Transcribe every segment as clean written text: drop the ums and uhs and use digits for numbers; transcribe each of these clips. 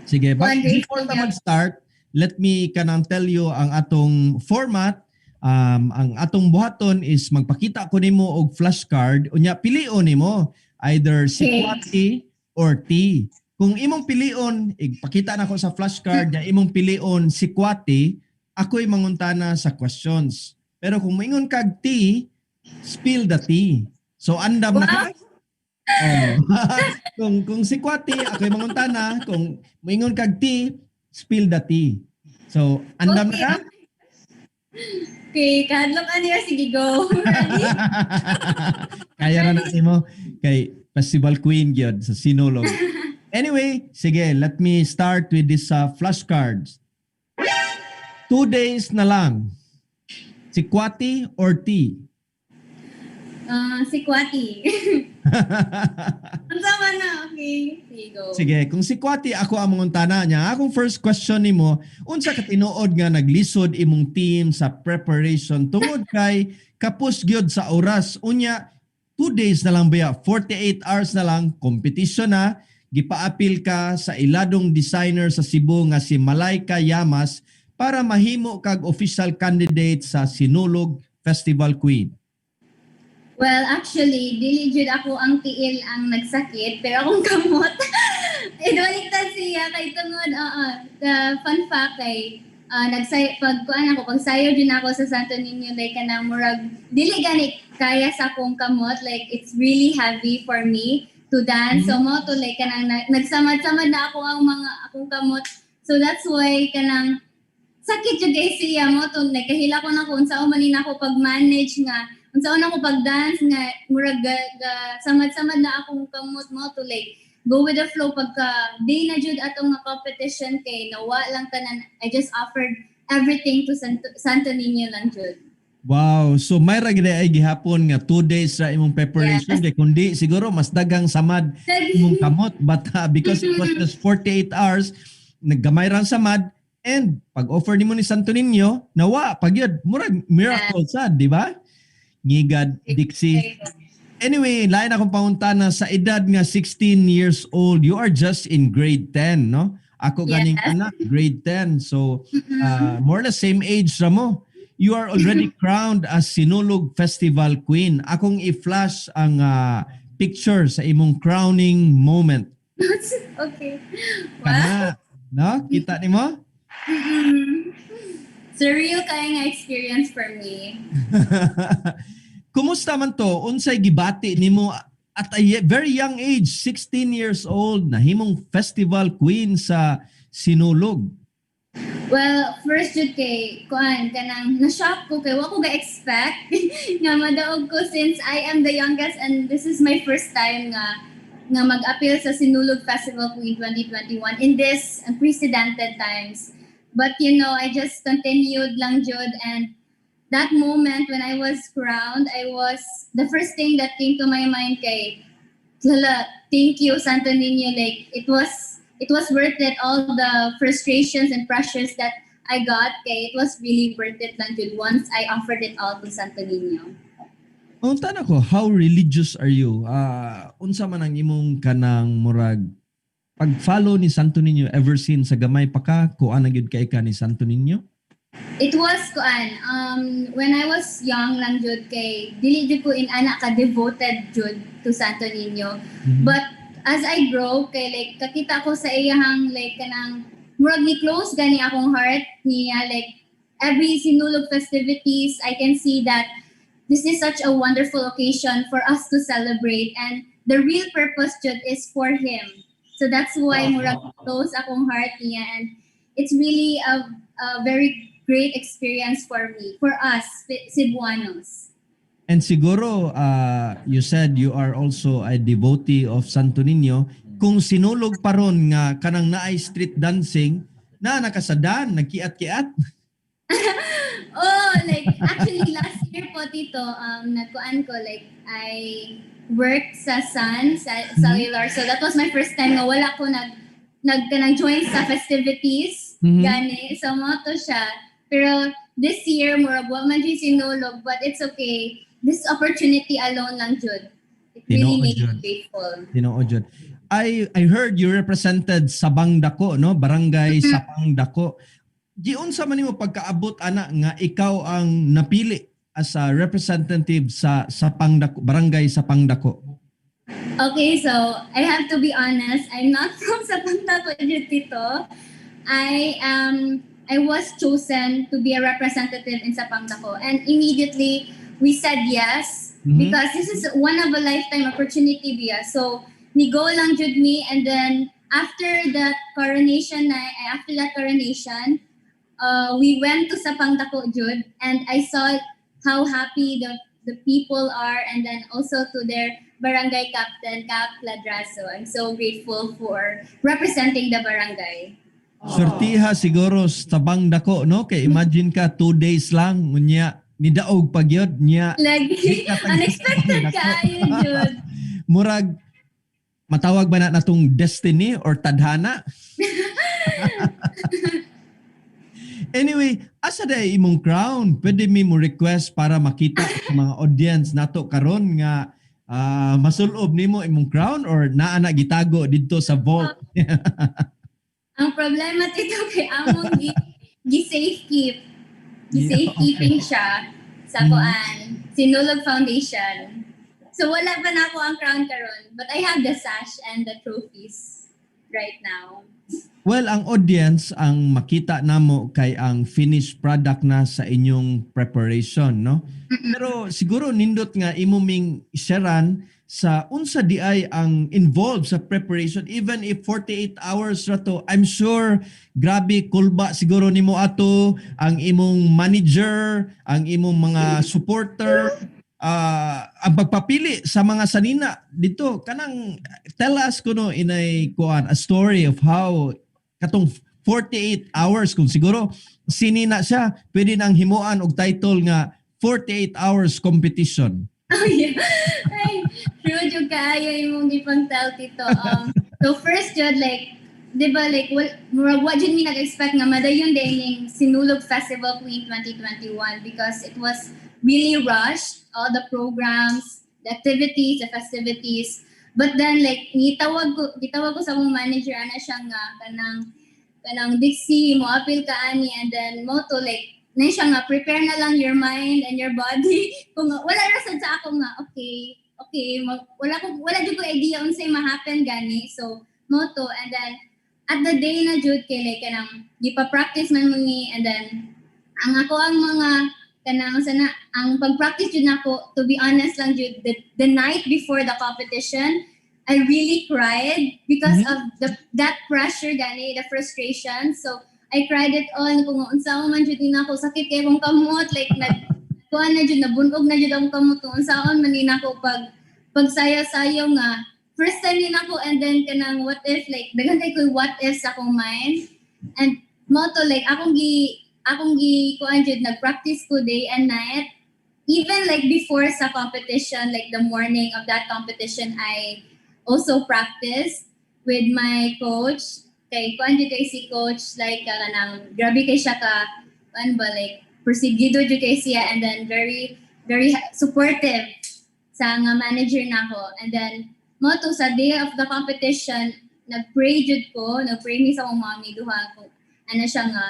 Sige, but One before ta yeah. mag-start, let me kanang tell you ang atong format. Ang atong buhaton is magpakita ko nimo og flashcard, unya pilion nimo either sikwati or tea. Kung imong pilion, ipakita nako sa flashcard nga imong pilion sikwati, ako'y manguntana sa questions. Pero kung moingon kag tea, spill the tea. So andam na ka? Oh. Kung sikwati, ako'y manguntana, kung moingon kag tea, spill the tea. So andam na ka? Okay, kahadlok ani, sige, go. Ready? Kaya ra na nimo kay Festival Queen gyud sa Sinulog. Anyway, sige, let me start with this flashcards. 2 days na lang. Sikwati or tea? Ah, sikwati. Ang sama na, okay. Sige, go. Sige, kung sikwati, ako ang manguntana niya. Akong first question nimo, unsa ka tinuod nga naglisod imong team sa preparation tungod kay kapos gyud sa oras? Unya, 2 days na lang baya, 48 hours na lang, competition na, gipaapil ka sa iladong designer sa Cebu nga si Malaika Yamas para mahimo kag official candidate sa Sinulog Festival Queen. Well, actually, dili jud ako ang tiil ang nagsakit, pero akong kamot. Ibaliktad siya kay tungod, oo, the fun fact kay nagsay pag kuan ako, pagsayo jud ako sa Santo Niño, like kanang murag dili gani kaya sa akong kamot, like it's really heavy for me to dance. So mao to, like kanang nagsamad-samad na ako ang mga akong kamot. So that's why kanang sakit jud kay siya mao to, like kahila ko na kung unsa man ni nako pag-manage nga unsa na ko pag-dance nga murag ga, samad-samad na akong kamot. Mao to, like go with the flow pagka day na jud atong nga competition kay nawa lang tanan. I just offered everything to Santo Niño lang jud. Wow, so may ra gid ay gihapon nga 2 days ra imong preparation kay kundi siguro mas daghang samad imong kamot, but because it was just 48 hours, naggamay ra ang samad and pag offer nimo ni Santo Niño, nawa pag yun, murag miracle sad, di ba? Ngigad, Dixie. Anyway, lain akong pangutana. Sa edad nga 16 years old, you are just in grade 10, no? Ako ganing anak grade 10. So, more or less same age ra mo. You are already crowned as Sinulog Festival Queen. Akong i-flash ang picture sa imong crowning moment. Okay. Wow. Kana, no? Kita nimo? Surreal kaya nga experience for me. Kumusta man to? Unsay gibati nimo at a very young age, 16 years old, nahimong festival queen sa Sinulog? Well, first jud kay kuan, kanang na-shock ko kay wa ko ga-expect nga madaog ko since I am the youngest and this is my first time nga mag-appeal sa Sinulog Festival Queen 2021 in this unprecedented times. But I just continued lang jud, and that moment when I was crowned, I was the first thing that came to my mind kay hala, thank you, Santo Niño. Like it was worth it, all the frustrations and pressures that I got kay it was really worth it lang jud once I offered it all to Santo Niño. Unta ko, how religious are you? Unsa man ang imong kanang murag pag-follow ni Santo Niño ever since sa gamay pa ka, kuan na gyud kay ka ni Santo Niño? It was kuan, when I was young lang jud kay dili jud ko in-ana ka devoted jud to Santo Niño. But as I grow kay like kakita ko sa iyahang like kanang murag ni close gani akong heart niya. Like every Sinulog festivities, I can see that this is such a wonderful occasion for us to celebrate and the real purpose jud is for him. So that's why murag close akong heart niya and it's really a very great experience for me, for us Cebuanos. And siguro, you said you are also a devotee of Santo Niño. Kung Sinulog pa ron nga kanang naay street dancing, na nakasadan, nagkiat-kiat. Oh, like actually last year po, Tito, nagkuan ko, like I worked sa Sun sa Cellular. So that was my first time nga wala ko nag kanang join sa festivities gani. So mao to siya. Pero this year murag wa man jud Sinulog, but it's okay. This opportunity alone lang jud. It really Tinuod made me jud. Grateful. Tinuod jud. I heard you represented Sabang Dako, no? Barangay Sapang Dako. Giunsa man nimo pagkaabot ana nga ikaw ang napili as a representative sa Sapang Dako, Barangay Sapang Dako? Okay, so I have to be honest, I'm not from Sapang Dako, Tito. I was chosen to be a representative in Sapang Dako and immediately we said yes because this is one of a lifetime opportunity biya. So ni-go lang jud me, and then after that coronation na after that coronation, we went to Sapang Dako jud and I saw how happy the people are, and then also to their barangay captain, Cap Ladraso. I'm so grateful for representing the barangay. Sortiha siguro sa Sabang Dako, no? Kay imagine ka, 2 days lang unya nidaog pa gyud nya. Lagi, unexpected kaayo jud. Murag matawag ba na natong destiny or tadhana? Anyway, asa diay imong crown? Pwede mi mo request para makita sa mga audience nato karon nga masulob nimo imong crown or naa na gitago didto sa vault? Ang problema, Tito, kay among gi safe keep. Gi safe keeping siya sa kuan, Sinulog Foundation. So wala pa na ako ang crown karon, but I have the sash and the trophies right now. Well, ang audience, ang makita namo kay ang finished product na sa inyong preparation, no? Pero siguro nindot nga imo ming sharean sa unsa diay ang involved sa preparation, even if 48 hours ra to. I'm sure grabe kulba siguro nimo ato, ang imong manager, ang imong mga supporter, ang pagpapili sa mga sanina dito. Kanang tell us kuno inay kuan, a story of how katong 48 hours, kung siguro sinina siya, pwede nang himuan og title nga 48 hours competition. Oh yeah. Ay, true jud kaayo imong gipang-tell, Tito. So first jud, like, di ba, like well, murag wa jud mi nag-expect nga madayon din ning Sinulog Festival Queen 2021 because it was really rushed, all the programs, the activities, the festivities. But then like gitawag ko sa akong manager ana siya nga kanang, "Dixie, mo apil ka ani," and then mo to like na siya nga, "Prepare na lang your mind and your body." Kung wala ra sad sa ako nga okay, wala jud ko idea unsay ma-happen gani. So mo to, and then at the day na jud kay like kanang gipa-practice man mo ni, and then ang ako ang mga kanang sana ang pag-practice jud nako, to be honest lang jud, the night before the competition I really cried because of the that pressure gani, the frustration. So I cried it all kung unsa man jud ni nako, sakit kay akong kamot, like nag kuan na jud, nabunog na jud akong kamot kung unsaon man ni nako pag pagsayaw-sayaw nga first time ni nako. And then kanang what if, like daghan kay ko what if sa akong mind, and mo to like akong gi kuan jud, nag-practice ko day and night, even like before sa competition, like the morning of that competition I also practiced with my coach. Kay kuan jud kay si coach, like kanang grabe kay siya ka kuan ba, like persigido jud kay siya, and then very very supportive sa nga manager nako. And then mo to sa day of the competition, nag-pray jud ko, nag-pray mi sa akong mommy duha ko ano siya nga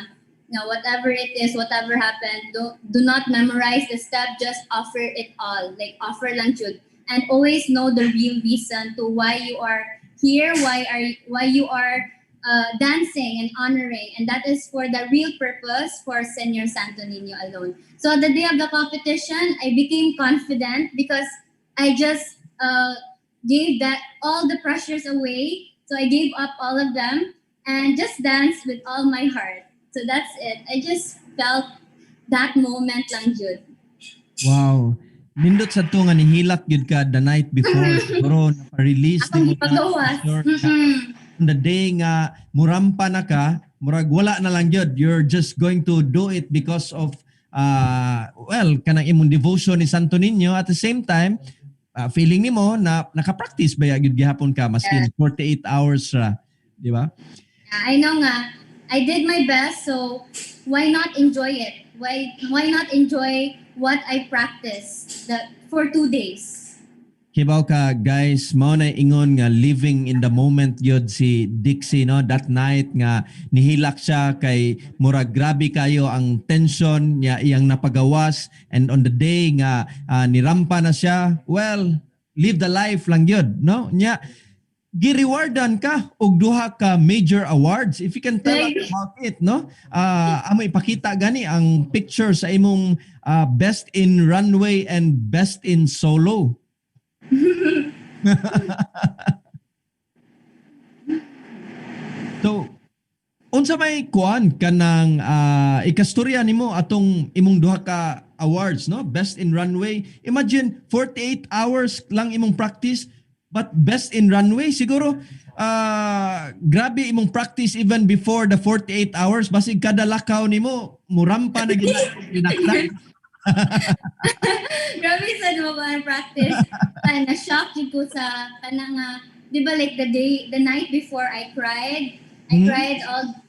whatever it is, whatever happened, do not memorize the step, just offer it all, like offer lang jud, and always know the real reason to why you are here, why you are dancing and honoring, and that is for the real purpose, for Senior Santo Niño alone. So the day of the competition, I became confident because I just gave that all the pressures away. So I gave up all of them and just danced with all my heart. So that's it. I just felt that moment lang jud. Wow. Nindot sa to nga nihilak gyud ka the night before. Siguro napa-release Akong nimo na gipagawas. Sure ka. On the day nga murampa na ka, murag wala na lang gyud. You're just going to do it because of well, kanang imong devotion ni Santo Niño. At the same time, feeling nimo na naka-practice ba gyud gihapon ka maskin 48 hours ra, di ba? I know nga, I did my best, so why not enjoy it? Why not enjoy what I practiced for 2 days? Kibaw ka, guys, mao na ingon nga living in the moment yun si Dixie, no, that night nga nihilak siya kay murag grabe kayo ang tension niya iyang napagawas, and on the day nga nirampa na siya, well, live the life lang yun, no? Nya gi-rewardan ka og duha ka major awards. If you can tell us about it, no? Amo ipakita gani ang picture sa imong best in runway and best in solo. So, unsa may kuan kanang ikastorya nimo atong imong duha ka awards, no? Best in runway. Imagine, 48 hours lang imong practice but best in runway. Siguro grabe imong practice even before the 48 hours, basig kada lakaw nimo murampa na gid dinakdak. Grabe sa mo ba ang practice. Na-shock jud ko sa kana nga, di ba, like the night before I cried. I cried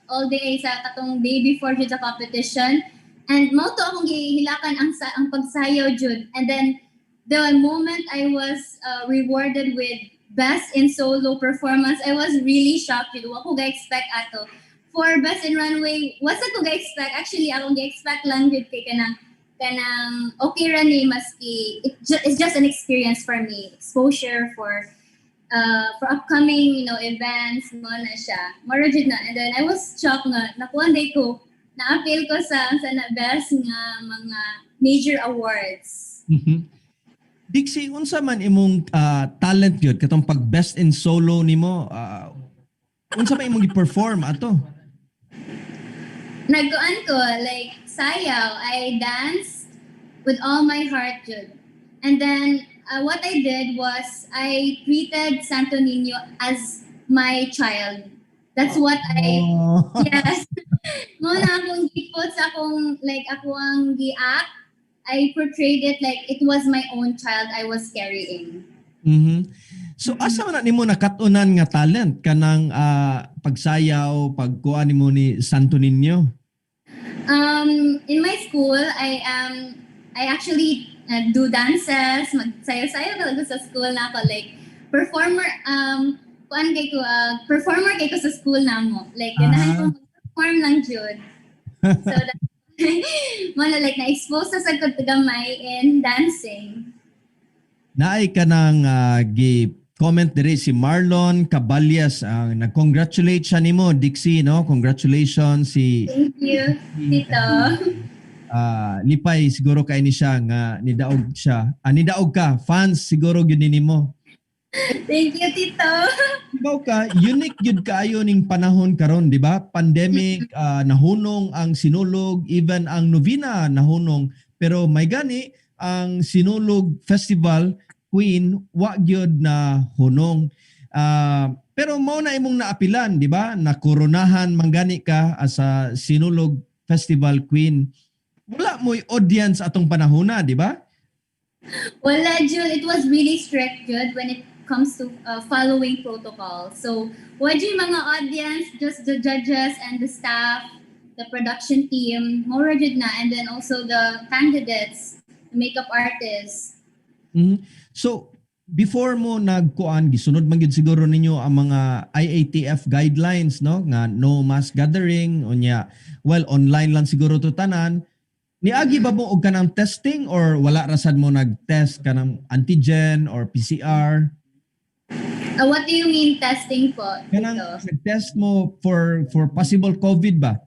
all day sa katong day before jud sa competition. And mao to akong gihilakan ang pagsayaw jud. And then the moment I was rewarded with best in solo performance, I was really shocked jud. Wa ko ga-expect ato. For best in runway, wa sad ko ga-expect. Actually, akong ga-expect lang jud kay kanang okay ra ni maski it's just an experience for me, exposure for upcoming events mo na siya, mura jud na. And then I was shocked nga nakuha day ko, na-appeal ko sa na best nga mga major awards. Dixie, unsa man imong talent gyud katong pag best in solo nimo, unsa man imong gi-perform ato? Nagkuan ko, like sayaw. I danced with all my heart jud. And then what I did was I treated Santo Niño as my child. That's what I Yes. Mo na akong gipot sa akong, like, ako ang gi-act. I portrayed it like it was my own child I was carrying. So asa man na nimo nakat-unan nga talent kanang pagsayaw, pagkuan nimo ni Santo Niño? In my school, I actually do dances, magsayaw-sayaw talaga sa school na ako, like performer, kuan kay ko, performer kay ko sa school namo. Like ganahan ko mag-perform lang jud. So that mo na, like, na-expose na sa ko gamay in dancing. Naay ka nang gi comment diri si Marlon Caballas, ang nag-congratulate siya nimo, Dixie, no? Congratulations si Thank you, Tito. Lipay siguro kay ni siya nga nidaog siya. Ah, nidaog ka, fans siguro gyud ni nimo. Thank you, Tito. Ikaw ka, unique gyud kaayo ning panahon karon, di ba? Pandemic, nahunong ang Sinulog, even ang novena nahunong. Pero may gani ang Sinulog Festival Queen wa gyud na hunong. Pero mao na imong naapilan, di ba? Nakoronahan man gani ka as a Sinulog Festival Queen. Wala mo'y audience atong panahona, di ba? Wala, Jud. It was really strict, Jud, when it comes to following protocol. So, wala yung mga audience, just the judges and the staff, the production team, mao jud na, and then also the candidates, the makeup artists. So, before mo nagkuan, gisunod man gyud siguro ninyo ang mga IATF guidelines, no? Nga no mass gathering, unya, well, online lang siguro to tanan. Niagi ba mo og kanang testing or wala ra sad mo nag-test kanang antigen or PCR? What do you mean, testing po? Kanang Tito? Nag-test mo for possible COVID ba?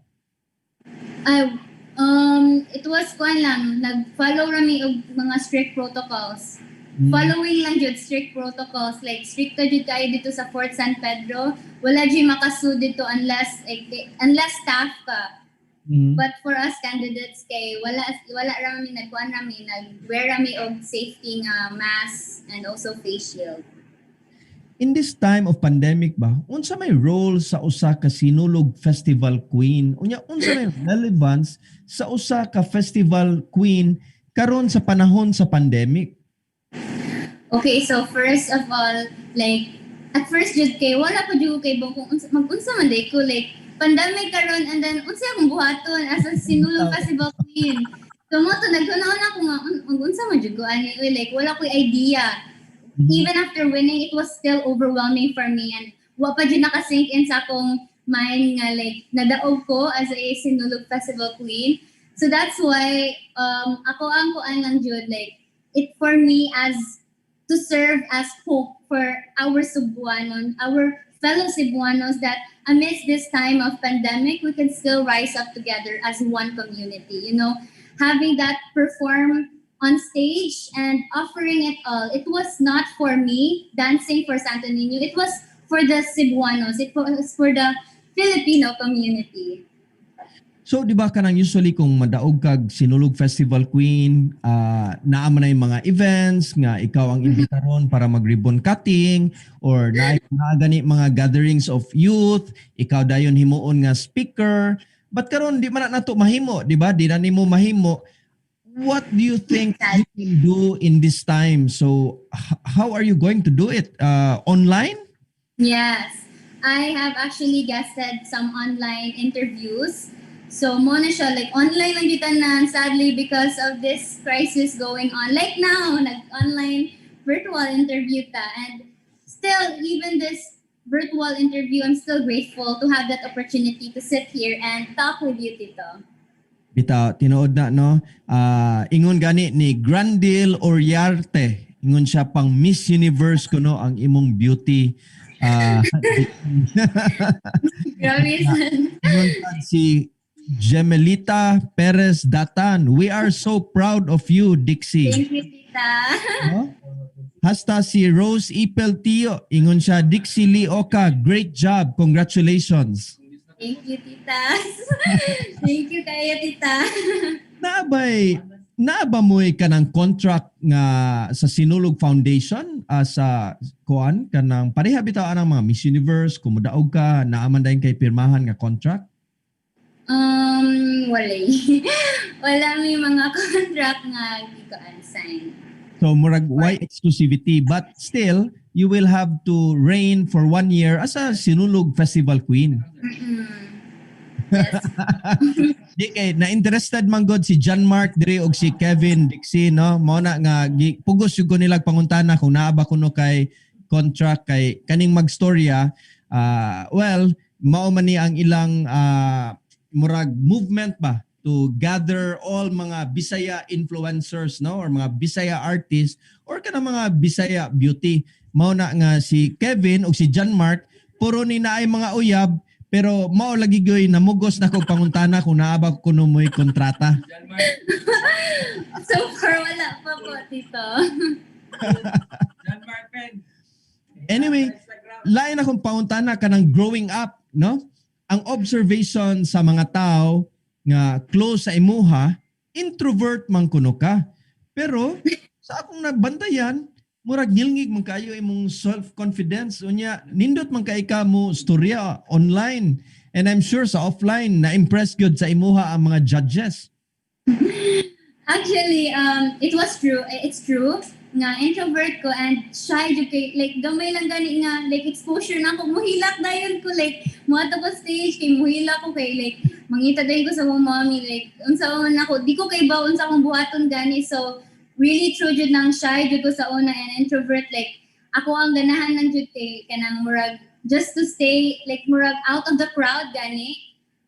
It was kuan lang, nag-follow rami og mga strict protocols. Following lang jud strict protocols, like strict jud kayo dito sa Fort San Pedro. Wala jud makasud dito unless, like, unless staff ka. But for us candidates kay wala rami nagkuan rami, nag-wear rami og safety nga mask and also face shield. In this time of pandemic ba, unsa may role sa usa ka Sinulog Festival Queen? Unya, unsa may relevance sa usa ka festival queen karon sa panahon sa pandemic? Okay, so first of all, like, at first jud kay wala pa jud ko kay kung unsa mag-unsa man day ko, like pandemic karon, and then unsa akong buhaton as a Sinulog Festival Queen. So mo to naghuna-huna ko nga mag-unsa man jud ko ani uy, like wala koy idea. Even after winning, it was still overwhelming for me and wa pa jud naka-sink in sa akong mind nga like nadaog ko as a Sinulog Festival queen. So that's why ako ang kuan lang jud, like it for me as to serve as hope for our Cebuanon, our fellow Cebuanos, that amidst this time of pandemic, we can still rise up together as one community. Having that perform on stage and offering it all. It was not for me dancing for Santo Niño. It was for the Cebuanos. It was for the Filipino community. So, di ba kanang usually kung madaog kag Sinulog Festival Queen, naa man na yung mga events nga ikaw ang imbitaron para mag-ribbon cutting or na gani mga gatherings of youth, ikaw dayon himuon nga speaker. But karon di man na nato mahimo, di ba? Di na nimo mahimo. What do you think you can do in this time? So, how are you going to do it? Online? Yes. I have actually guested some online interviews. So mao na siya, like online lang kita na sadly because of this crisis going on. Like now, nag-online virtual interview ta. And still, even this virtual interview, I'm still grateful to have that opportunity to sit here and talk with you, Tito. Bitaw, tinuod na, no? Ah, ingon gani ni Grandil Oriarte. Ingon siya, pang Miss Universe kuno ang imong beauty. Grabe. Ingon sad si Gemelita Perez Datan. "We are so proud of you, Dixie." Thank you, Tita. No? Hasta si Rose Ipel Tio. Ingon siya, "Dixie Lee Oka, great job. Congratulations." Thank you, Tita. Thank you kayo, Tita. Naa ba mo'y kanang contract nga sa Sinulog Foundation, sa kuan kanang pareha bitaw anang mga Miss Universe, kung modaog ka, naa man dayon kay pirmahan nga contract? Wala. Wala may mga contract nga di ko sign. So murag why exclusivity, but still you will have to reign for one year as a Sinulog Festival Queen. Yes. Di kay na interested man god si John Mark diri og si Kevin Dixie, no? Mao na nga pugos jud ko nilag pangutana kung naa ba kuno kay contract kay kaning magstorya. Well, mao man ni ang ilang murag movement ba to gather all mga Bisaya influencers, no, or mga Bisaya artists or kanang mga Bisaya beauty. Mao na nga si Kevin og si John Mark puro ni naay mga uyab, pero mao lagi gyoy namugos na kog pangutana kung naa ba kuno mo'y kontrata. So far, wala pa po, Tito. John Mark Pen. Anyway, lain akong pangutana, kanang growing up, no? Ang observation sa mga tao nga close sa imuha, introvert man kuno ka. Pero sa akong nabantayan, murag ngilngig man kayo imong self-confidence. Unya, nindot man kay ka mo storya online. And I'm sure sa offline, na-impress gyud sa imuha ang mga judges. Actually, it was true. Eh, it's true nga introvert ko and shy jud kay like gamay lang gani nga like exposure na ako, muhilak dayon ko, like muadto ko stage kay muhilak ko, kay like mangita dayon ko sa akong mommy, like unsa man ako, di ko kay ba unsa akong buhaton gani. So really true jud nang shy jud ko sa una and introvert. Like ako ang ganahan lang jud kay kanang murag just to stay like murag out of the crowd gani.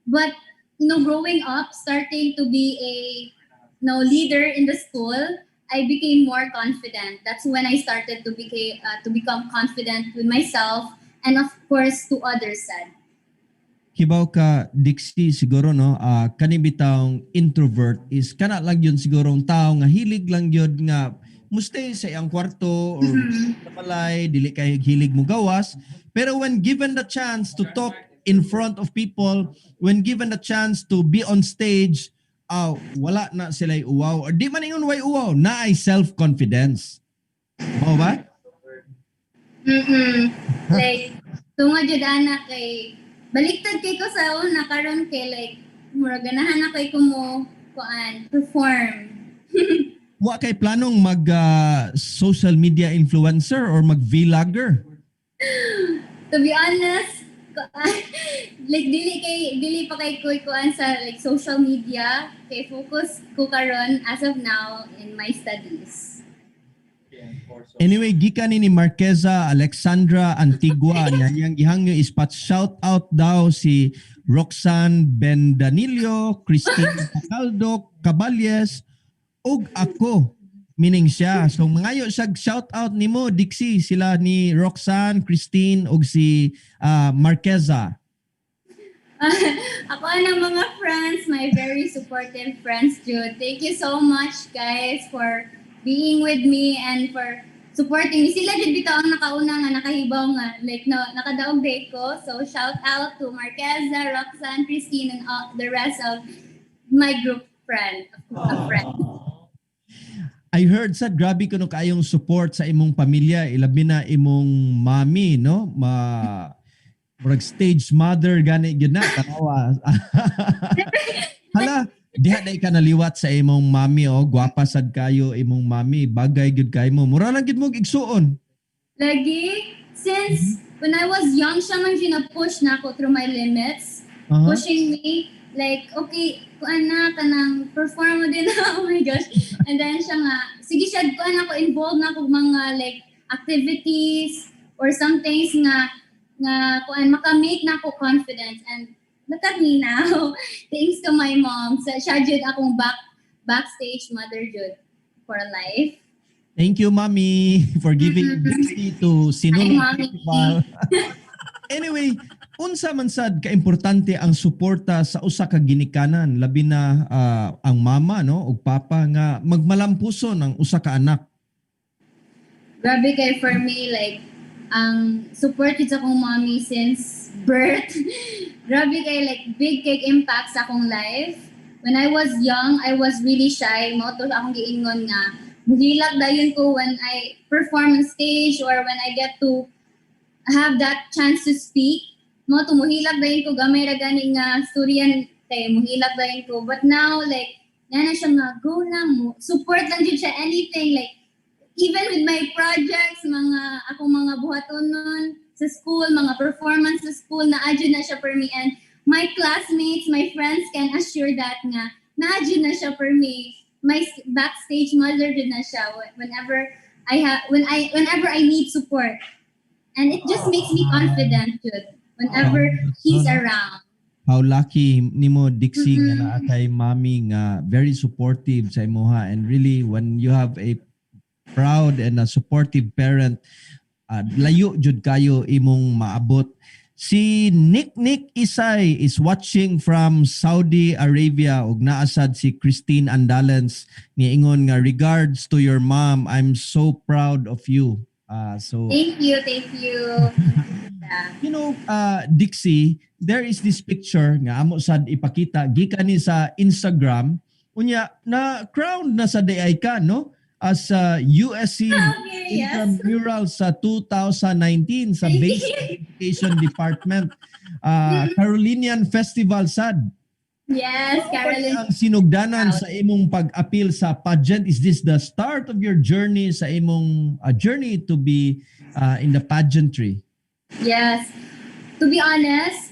But growing up, starting to be a leader in the school, I became more confident. That's when I started to become confident with myself and of course to others sad. Kibaw ka, Dixie, siguro, no, kani bitawng introvert is kana lang yun siguro ang tao nga hilig lang yun nga mustay sa iyang kwarto or sa balay, dili kay hilig mo gawas. Pero when given the chance to talk in front of people, when given the chance to be on stage, wala na sila uwaw. Or di man ingon way uwaw, naay self-confidence. Mao ba? Like tungod jud ana kay baliktad kay ko sa una, karon kay like murag ganahan na kay ko mo kuan perform. Wa kay planong mag social media influencer or mag vlogger? To be honest, kuan, like dili pa kay ko kuan sa like social media kay focus ko karon as of now in my studies. Anyway, gikan ni Marqueza Alexandra Antigua niya, iyang gihangyo is pat shout out daw si Roxanne Bendanillo, Christine Pacaldo Caballes ug ako, meaning siya. So mangayo siya shout out nimo, Dixie, sila ni Roxanne, Christine ug si Marqueza. Ako ang mga friends, my very supportive friends, Jude. Thank you so much, guys, for being with me and for supporting me. Sila jud bitaw ang nakauna nga nakahibaw nga like no, nakadaog diay ko. So shout out to Marqueza, Roxanne, Christine, and all the rest of my group friend of friends. I heard sa grabe kuno kaayong support sa imong pamilya, ilabi na imong mami, no? Ma murag stage mother gani gyud na, tanawa. Hala, diha na ka naliwat sa imong mami oh, gwapa sad kayo imong mami, bagay gyud kay mo. Mura lang gyud mo igsuon. Lagi, since when I was young, siya man jud na-push na ako through my limits, pushing me, like, okay, kuan na, kanang perform mo din na, oh my gosh. And then siya nga, sige siya, kuan ako, involved na ako mga like activities or some things nga kuan, maka-make na ako confidence. And look at me now. Thanks to my mom. So, siya jud akong backstage mother jud for life. Thank you, Mommy, for giving Dixie to Sinulog Hi, Mommy. Festival. Anyway, unsa man sad kaimportante ang suporta sa usa ka ginikanan, labi na ang mama, no, ug papa nga magmalampuson ang usa ka anak? Grabe kay for me, like, ang support jud sa akong mommy since birth. Grabe kay like big kay impact sa akong life. When I was young, I was really shy. Mao to akong giingon nga muhilak dayon ko when I perform on stage or when I get to have that chance to speak. Mao to muhilak dayon ko, gamay ra gani nga storyan kay muhilak dayon ko. But now, like, na siya nga go lang mo. Support lang jud siya, anything, like even with my projects, mga akong mga buhatonon sa school, mga performance sa school, naa jud na siya for me. And my classmates, my friends can assure that nga, naa jud na siya for me. My backstage mother jud na siya whenever I need support. And it just makes me confident jud whenever he's around. How lucky nimo, Dixie, nga naa kay mami nga very supportive sa imoha, and really, when you have a proud and a supportive parent, layo jud kayo imong maabot. Si Nick Nick Isay is watching from Saudi Arabia ug naa sad si Christine Andalens, niingon nga regards to your mom, I'm so proud of you. So Thank you, thank you. Yeah. Dixie, there is this picture nga amo sad ipakita gikan ni sa Instagram. Unya na crowned na sa diay ka, no? As USC Intramural sa 2019 sa Basic Education Department. Carolinian Festival sad. Yes, Carolyn. Ang sinugdanan sa imong pag-apil sa pageant, is this the start of your journey sa imong journey to be in the pageantry? Yes. To be honest,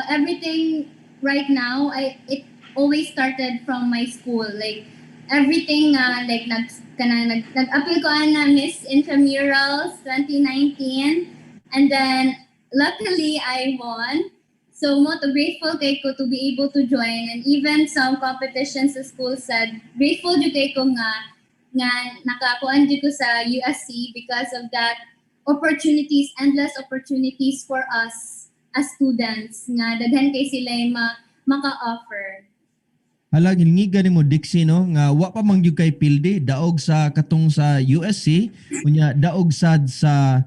everything right now, I it always started from my school. Like everything like nag kana nag nag-appeal ko ana Miss Intramurals 2019, and then luckily I won. So mao to grateful kay ko to be able to join, and even some competitions sa school said grateful jud kay ko nga nakakuan jud ko sa USC because of that opportunities, endless opportunities for us as students nga daghan kay sila yung maka-offer. Hala, gilngiga nimo, Dixie, no, nga wa pa man gyud kay pildi, daog sa katong sa USC, unya daog sad sa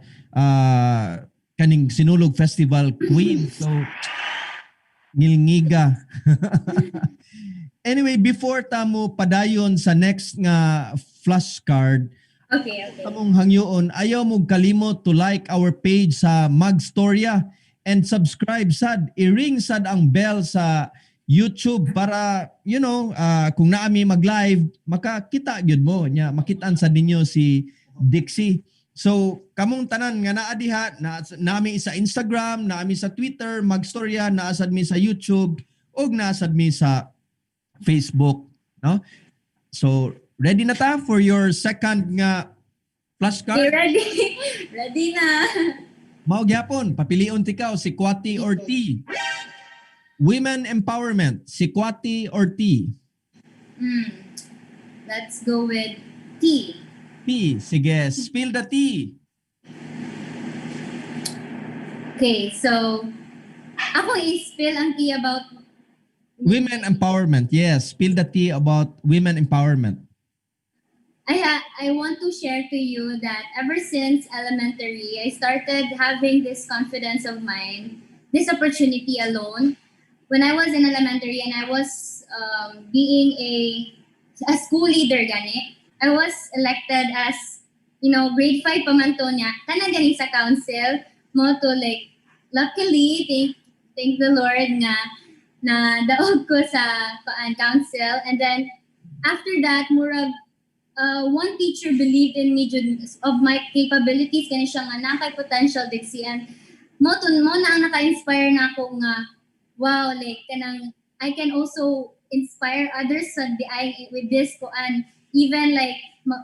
kaning Sinulog Festival Queen. So ngilngiga. Anyway, before ta mo padayon sa next nga flashcard, among hangyoon, ayaw mo kalimot to like our page sa Magstorya and subscribe sad, i-ring sad ang bell sa YouTube para kung naami mag-live, makakita gyud mo nya, makitaan sa ninyo si Dixie. So kamong tanan nga naa diha na, nami sa Instagram, naami sa Twitter, Magstorya, naa sad mi sa YouTube ug naa sad mi sa Facebook, no? So ready na ta for your second nga Flashcard? Okay, ready? Ready na. Mao gyapon, papilion tikaw, sikwati or tea. Women empowerment, sikwati or tea? Let's go with tea. Tea. Sige, spill the tea. Okay, so ako i-spill ang tea about Women empowerment. Yes, spill the tea about women empowerment. I want to share to you that ever since elementary, I started having this confidence of mine, this opportunity alone. When I was in elementary and I was being a school leader gani, I was elected as grade 5 pa man to niya, kana gani sa council, mao to like, luckily, thank the Lord nga na daog ko sa kuan council. And then after that, murag one teacher believed in me jud of my capabilities kani siya nga naa kay potential, Dixie, and mao to mao na ang naka-inspire na ako nga wow, like kanang I can also inspire others sa di ay with this kuan, even like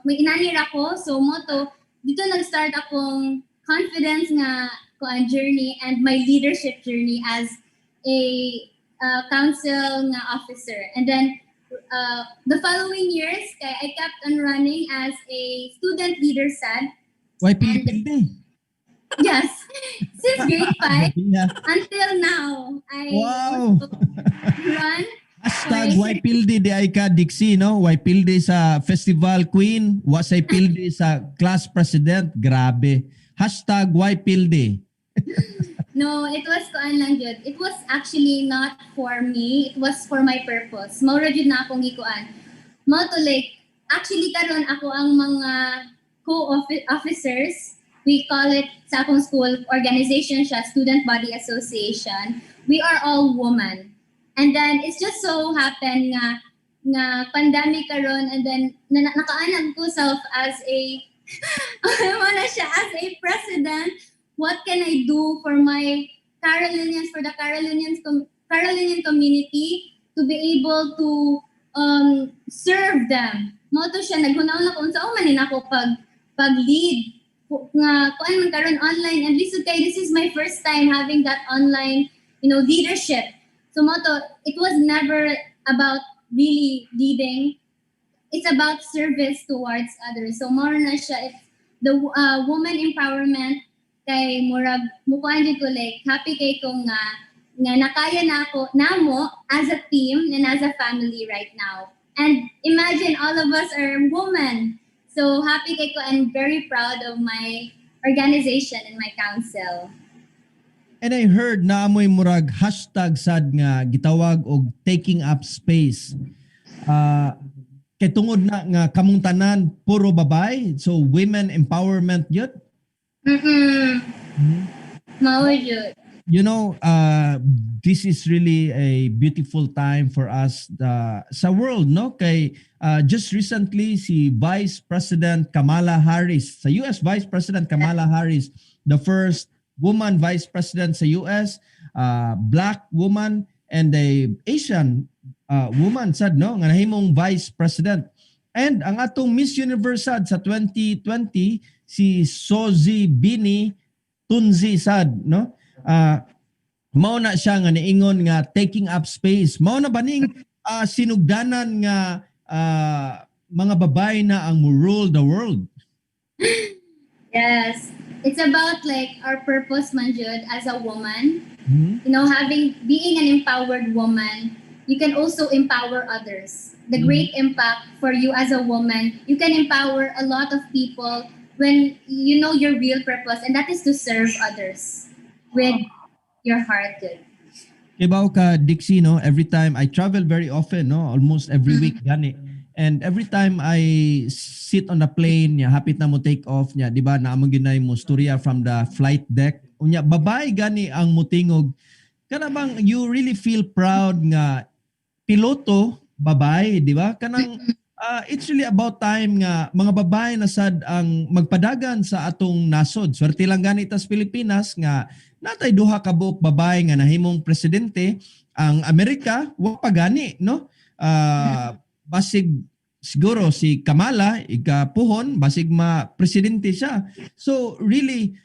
may inani ra ko. So mao to dito nag-start akong confidence nga kuan journey and my leadership journey as a council nga officer. And then the following years, kay I kept on running as a student leader sad. Why pili-pili? Yes, since grade 5 until now, I also run. #YPildi di ay ka, Dixie, no? YPildi sa Festival Queen, wasay pildi sa class president. Grabe. #YPildi. No, it was kuan lang jud. It was actually not for me. It was for my purpose. Mao ra jud na akong gikuan. Mao to like actually karon ako ang mga co-officers. We call it sa akong school organization siya, Student Body Association. We are all women. And then it's just so happen nga pandemic karon and then nakaanad ko self as a wala siya as a president, what can I do for my Carolinians, for the Carolinian community to be able to serve them. Mao to siya naghuna na ko unsa man ni nako pag lead nga kuan man karon online and lisod kay this is my first time having that online leadership. So mao to it was never about really leading. It's about service towards others. So more na siya, it's the woman empowerment kay murag mukuan jud ko like happy kay ko nga nakaya na ako namo as a team and as a family right now. And imagine all of us are women. So happy kay ko and very proud of my organization and my council. And I heard na amoy murag hashtag sad nga gitawag og taking up space. Kay tungod na nga kamong tanan puro babae, so women empowerment yun. Mao jud. This is really a beautiful time for us sa world, no? Kay just recently, si Vice President Kamala Harris, sa US, Vice President Kamala Harris, the first woman Vice President sa US, black woman and a Asian woman sad, no? Nga nahimong Vice President. And ang atong Miss Universe sad sa 2020, si Zozibini Tunzi sad, no? Mao na siya nga niingon nga taking up space. Mao na baning sinugdanan nga mga babae na ang mo rule the world? Yes. It's about like our purpose man jud as a woman. Having being an empowered woman, you can also empower others. The great impact for you as a woman, you can empower a lot of people when you know your real purpose, and that is to serve others with your heart jud. Kibaw ka, Dixie, no? Every time I travel very often, no? Almost every week gani. And every time I sit on the plane, nya hapit na mo take off nya, di ba? Naa man gyud mo storya from the flight deck. Unya babae gani ang mutingog. Kana bang you really feel proud nga piloto babae, di ba? Kanang it's really about time nga mga babae na sad ang magpadagan sa atong nasod. Swerte lang gani tas Pilipinas nga natay duha ka buok babae nga nahimong presidente. Ang Amerika wa pa gani, no? Basig Siguro si Kamala ikapuhon basig ma presidente siya. So really,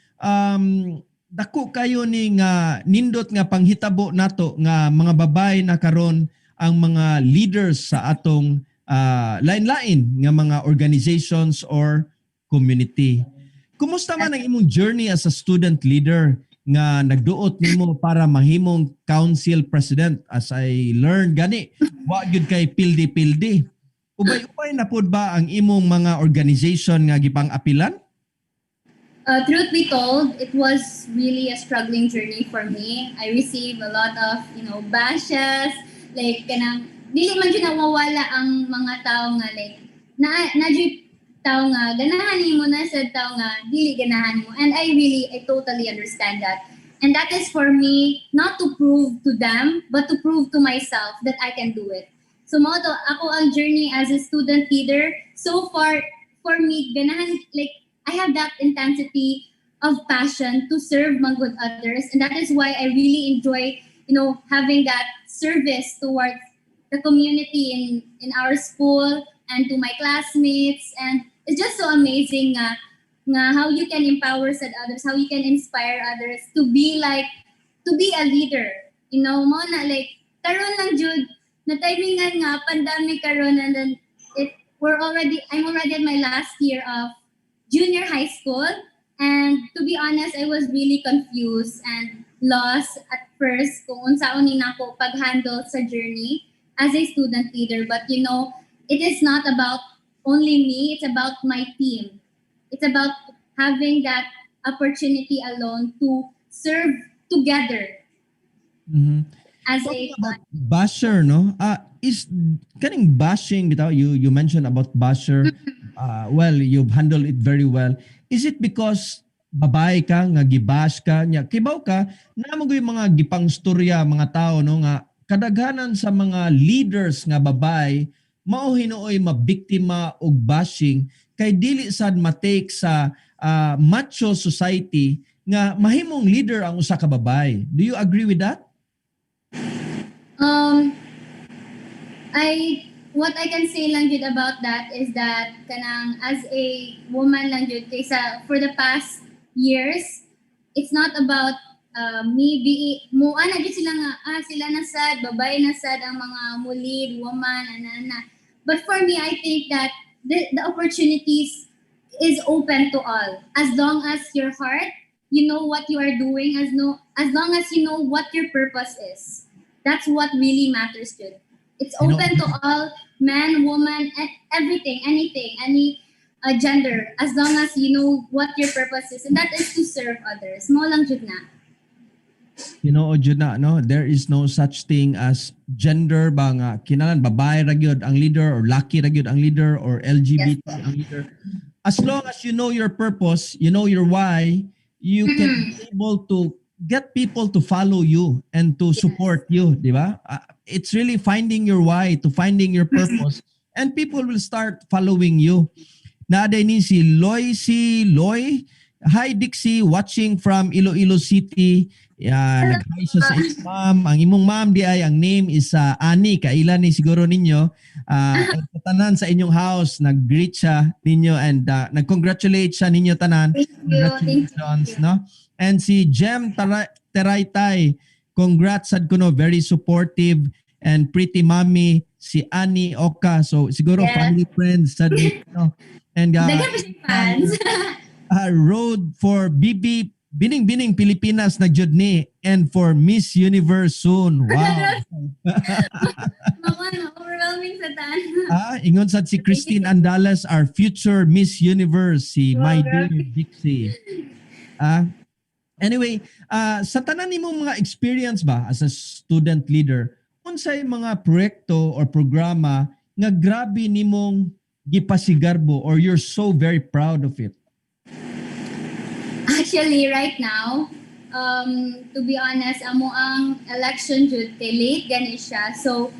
dako kayo ni nga nindot nga panghitabo nato nga mga babae na karon ang mga leaders sa atong lain-lain nga mga organizations or community. Kumusta man ang imong journey as a student leader nga nagduot nimo para mahimong council president? As I learned gani, wa gyud kay pildi-pildi. Ubay-ubay na pud ba ang imong mga organization nga gipang-apilan? Truth be told, it was really a struggling journey for me. I received a lot of bashes, like kanang dili man jud nawawala ang mga tao nga like na jud tao nga ganahan nimo, na sa tao nga dili ganahan mo. And I totally understand that. And that is for me not to prove to them, but to prove to myself that I can do it. So mao to ako ang journey as a student leader. So far, for me, ganahan, like I have that intensity of passion to serve man gud others. And that is why I really enjoy having that service towards the community in our school and to my classmates. And it's just so amazing nga how you can empower said others, how you can inspire others to be a leader. Mao na like, karon lang jud, na timingan nga, pandemic karon, and then I'm already at my last year of junior high school. And to be honest, I was really confused and lost at first kung unsaon ni nako pag-handle sa journey as a student leader. But it is not about only me, it's about my team. It's about having that opportunity alone to serve together as a Talking about basher, no? Is kaning bashing bitaw, you mentioned about basher. Well, you've handled it very well. Is it because babae ka nga gibash ka nya? Kibaw ka na mo yung mga gipangstorya mga tao, no, nga kadaghanan sa mga leaders nga babae mao hinuoy mabiktima og bashing kay dili sad ma-take sa macho society nga mahimong leader ang usa ka babae. Do you agree with that? I what I can say lang jud about that is that kanang as a woman lang jud kaysa for the past years, it's not about me being mo ana jud sila nga sila na sad, babae na sad ang mga mo lead, woman, ana ana. But for me, I think that the opportunities is open to all as long as your heart, you know what you are doing, as no as long as you know what your purpose is. That's what really matters jud. It's open to all, man, woman, everything, anything, any gender, as long as you know what your purpose is, and that is to serve others. Mao lang jud na. Tinuod jud na, no? There is no such thing as gender ba nga kinahanglan babae ra gyud ang leader or laki ra gyud ang leader or LGBT ang leader. As long as you know your purpose, you know your why, you can be able to get people to follow you and to support you, di ba? It's really finding your why, to finding your purpose, and people will start following you. Naa ni si Loy, si Loy. Hi Dixie, watching from Iloilo City. Yeah, nag-hi siya sa iyong ma'am. Ang imong ma'am di ay ang name is Ani, kaila ni siguro ninyo. And sa tanan sa inyong house, nag-greet siya ninyo and nag-congratulate siya ninyo tanan. Thank you. Thank you. Congratulations, no? And si Jem Teraytay, congrats sad kuno, very supportive and pretty mommy si Annie Oka. So siguro family friends sad ni, no? And Daghan pa siyang fans. Road for BB Bining Bining Pilipinas na jud ni and for Miss Universe soon. Wow. Mga overwhelming sa tanan. Ingon sad si Christine Andales, our future Miss Universe, si my dear grabe. Dixie. Anyway, sa tanan nimong mga experience ba as a student leader, unsay mga proyekto or programa nga grabe nimong gipasigarbo or you're so very proud of it? Actually, right now, to be honest, amo ang election jud kay late gani siya. So,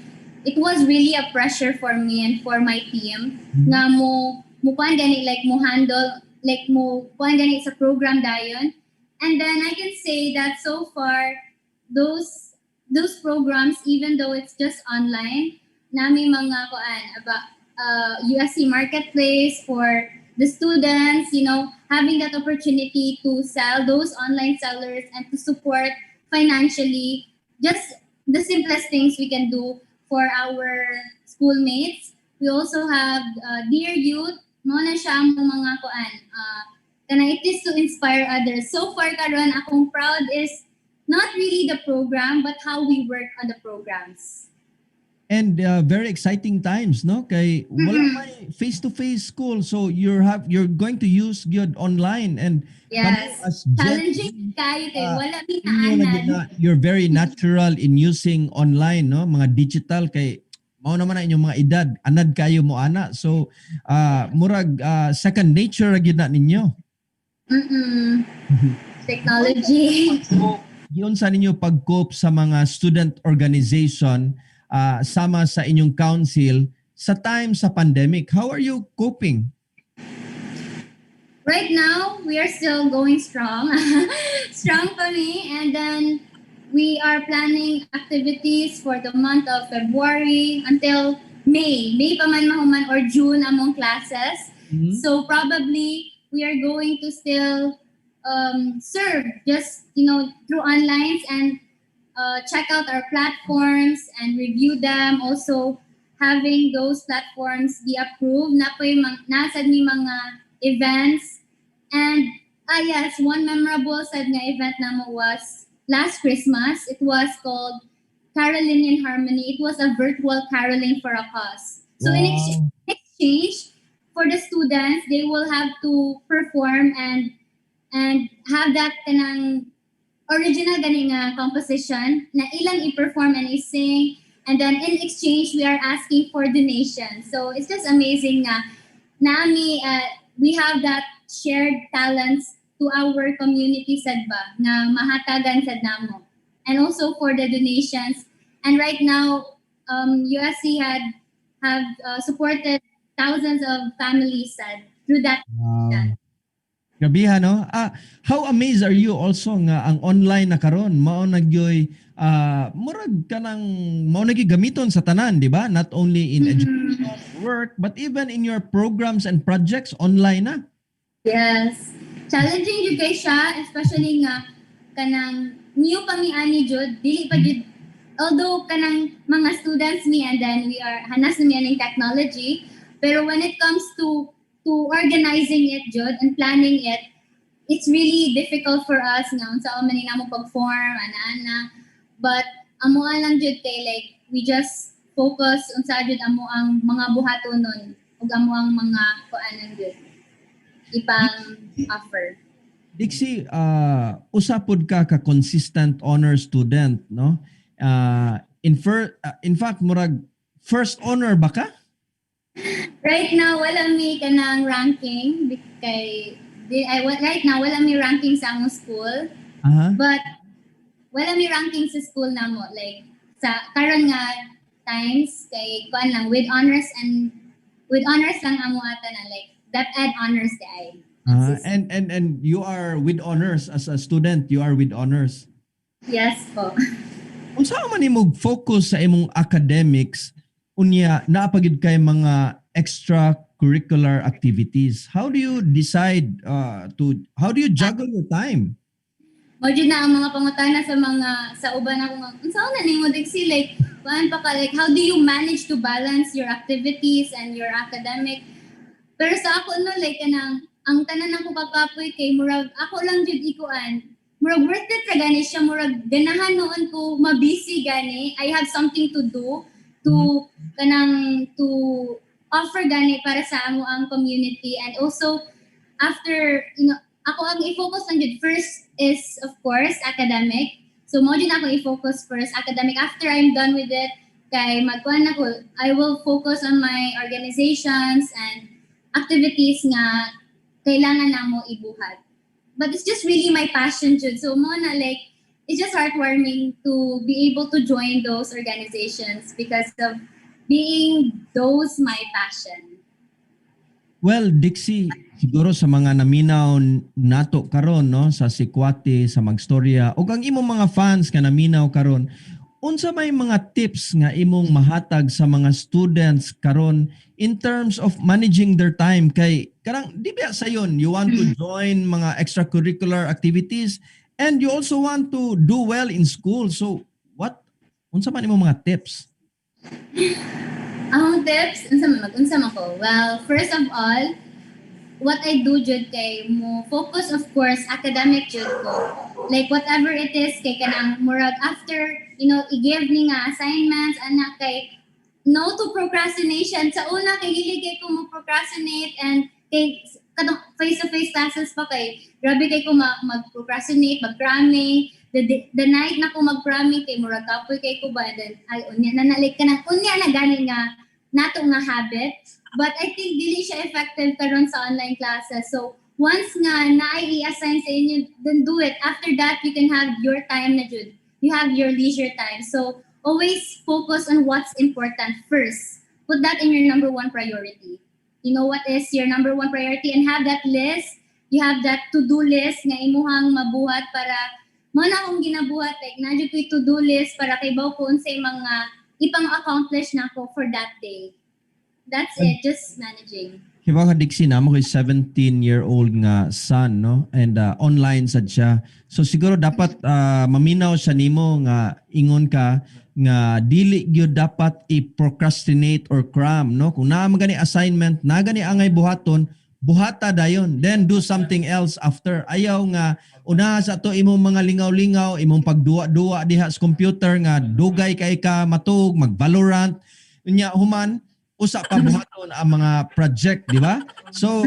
it was really a pressure for me and for my team nga mo kuan gani, like mo handle, like mo kuan gani sa program dayon. And then I can say that so far those programs, even though it's just online, nami mga kuan about USC Marketplace for the students, having that opportunity to sell, those online sellers, and to support financially, just the simplest things we can do for our schoolmates. We also have Dear Youth, mao na siya ang mga kuan. Kana it is to inspire others. So far karon, akong proud is not really the program but how we work on the programs. And very exciting times, no? Kay wala may face-to-face school, so you're going to use gyud online and Yes. kamo as Gen Challenging kayo kay wala mi inyo na gyud naanan. Na you're very natural in using online, no? Mga digital kay mao naman na inyong mga edad, anad kayo mo ana. So murag second nature ra gyud na ninyo. Technology. So, giunsa ninyo pag-cope sa mga student organization sama sa inyong council sa time sa pandemic? How are you coping? Right now, we are still going strong. Strong pa mi. And then, we are planning activities for the month of February until May. May pa man mahuman or June among classes. So probably we are going to still serve just through online and check out our platforms and review them. Also having those platforms be approved. Naa poy naa sad mi mga events and, ah yes, one memorable sad nga event namo was last Christmas. It was called Caroling in Harmony. It was a virtual caroling for a cause. So in exchange for the students, they will have to perform and have that kanang original gani nga composition na ilang i-perform and i-sing, and then in exchange we are asking for donations. So it's just amazing nga nami we have that shared talents to our community sad ba nga mahatagan sad namo and also for the donations. And right now, USC had have supported thousands of families sad through that. Wow. Grabe no? Ah, how amazed are you also nga ang online na karon mao na gyoy murag kanang mao na gyud gamiton sa tanan, di ba? Not only in education, work, but even in your programs and projects, online na. Yes. Challenging jud kay siya, especially nga kanang new pa mi ani jud, dili pa jud, although kanang mga students mi and then we are hanas na mi aning technology, pero when it comes to organizing it jud and planning it, it's really difficult for us nga unsa man ni namo pag-form ana-ana. But amo lang jud kay like we just focus unsa jud amo ang mga buhatonon ug amo ang mga kuanan jud ipang offer. Dixie, usa pod ka ka consistent honor student, no? In fact, murag first honor ba ka? Right now, wala mi kanang ranking kay di, ay, right now wala mi ranking sa among school. But wala mi ranking sa school namo like sa karon nga times kay kuan lang, with honors and with honors lang amo ata na, like DepEd honors di ay. And you are with honors as a student, you are with honors. Yes po. Unsa man imong focus sa imong academics unya naa pa gyud kay mga extracurricular activities? How do you decide to how do you juggle your time? Mao jud na ang mga pangutana sa mga sa uban ako nga, unsa na nimo, Dixie, like kuan pa ka, like how do you manage to balance your activities and your academic? Pero sa ako no, like kanang ang tanan ako kakapoy kay murag ako lang jud ikuan, murag worth it ra gani siya, murag ganahan noon ko mabusy gani. I have something to do to kanang to offer gani para sa amo ang community. And also after, ako ang i-focus lang jud first is of course academic. So mao jud ako i-focus first, academic. After I'm done with it, kay magkuan ako, I will focus on my organizations and activities nga kailangan namo ibuhat. But it's just really my passion jud. So mao na, like it's just heartwarming to be able to join those organizations because of being those my passion. Well, Dixie, siguro sa mga naminaw nato karon, no, sa Sikwate, sa Magstorya ug ang imong mga fans nga naminaw karon, Unsa may mga tips nga imong mahatag sa mga students karon in terms of managing their time, kay kanang di ba sayon you want to join mga extracurricular activities and you also want to do well in school? So what unsa man imong mga tips? Ang tips, unsa man mag-unsa man ko? Well, first of all, what I do jud kay mo focus, of course, academic jud ko. Like whatever it is kay kanang murag after i-give ni nga assignments ana, kay no to procrastination. Sa una kay hilig kay ko mo procrastinate and kay katong face to face classes pa, kay grabe kay ko mag-procrastinate, mag-cramming. The night na ko mag-cramming kay murag kapoy kay ko ba, and then ay, unya na na, like kanang unya na gani nga nato nga habit. But I think dili siya effective karon sa online classes. So once nga na i-assign sa inyo, then do it. After that, you can have your time na jud. You have your leisure time. So always focus on what's important first. Put that in your number one priority. You know what is your number one priority and have that list. You have that to-do list nga imuhang mabuhat para mo na akong ginabuhat, like naa jud ko'y to-do list para kay baw ko unsay mga ipang-accomplish nako for that day. That's it, just managing. Kibaw ka, Dixie, naa mo ko'y 17-year-old nga son, no? And online sad siya. So siguro dapat maminaw siya nimo nga ingon ka nga dili gyud dapat i-procrastinate or cram, no? Kung naa man gani assignment, naa gani angay buhaton, buhata dayon. Then do something else after. Ayaw nga unaha sa to imong mga lingaw-lingaw, imong pagduwa-duwa diha sa computer nga dugay kay ka matug, mag-Valorant. Unya human usa pa buhaton ang mga project, di ba? So